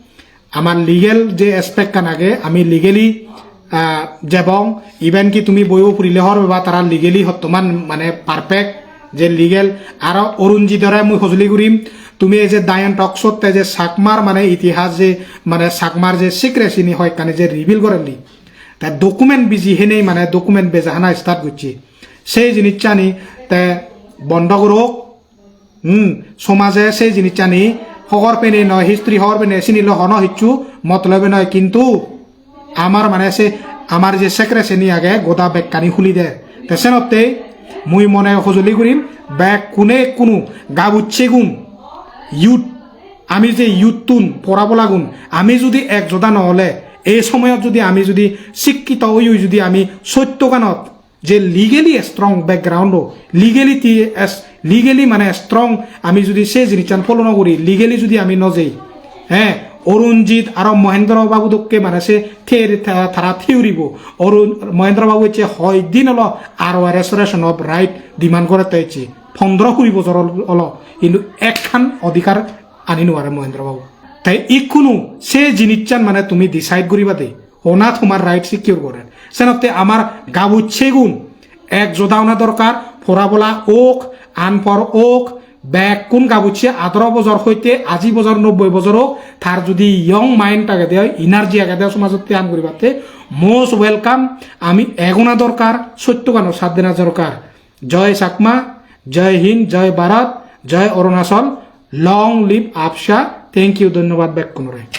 Amar legal je aspect kan age, ami legally, ah, jebong, even ki tumi boibo purile hobor peba tara legally hottoman mane perfect je legal. Aro Arunjitore mui hojoli gurim, tumi ei je Dayan Talk Show-t te je Chakmar mane itihas je mane Chakmar je secrecy ni hoyekkani je reveal gorelli, te document biji henei mane document beja hana start gocche. Sei jinissani te bondo gorok. Hmm, somaje se jinissani hobor pene noi, history hobor pene sini lo hono hissu motlobe noi, kintu amar mane se amar je secrecy ni age goda bekkani huli der. Te senotte mui mone hojoli gurim bekkune, kunu gabucchegun, youth, ami je youth-tun, porabolagun, ami judi ek joda no ole, ei somoyot judi ami judi sikkito oi oi judi ami sottoganot je legally strong background o, legally ti-, as-, legally mane strong, ami judi se jinissan follow no guri, legally judi ami no jei, he, Arunjit aro Mohendra Babu dokke mane se the-, ta-, tara theory bo, Arun, Mohendra Babu ecche hoi din olo R O I restoration of right demand gorette ecche, pondro kuri bojor ol-, olo, hintu ekkan odhikar ani nuare Mohendra Babu. Te ikkunu se jinissan mane tumi decide guriba de, hona tomar right secure gorer. Senotte amar gabucchegun ek joda ona dorkar, pora bola ok, anpor ok, bekkun gabucche adoro bojor hoite aji bojor, nobboi bojor ok, tar judi young mind agede oi, energy agede oi somajotte ham guribatte, most welcome. Ami egona dorkar, sottogano sat dena dorkar. Joy Chakma, Joy Hind, Joy Bharat, Joy Arunachal, long live ABSA. Thank you, dhonnobad bekkunore.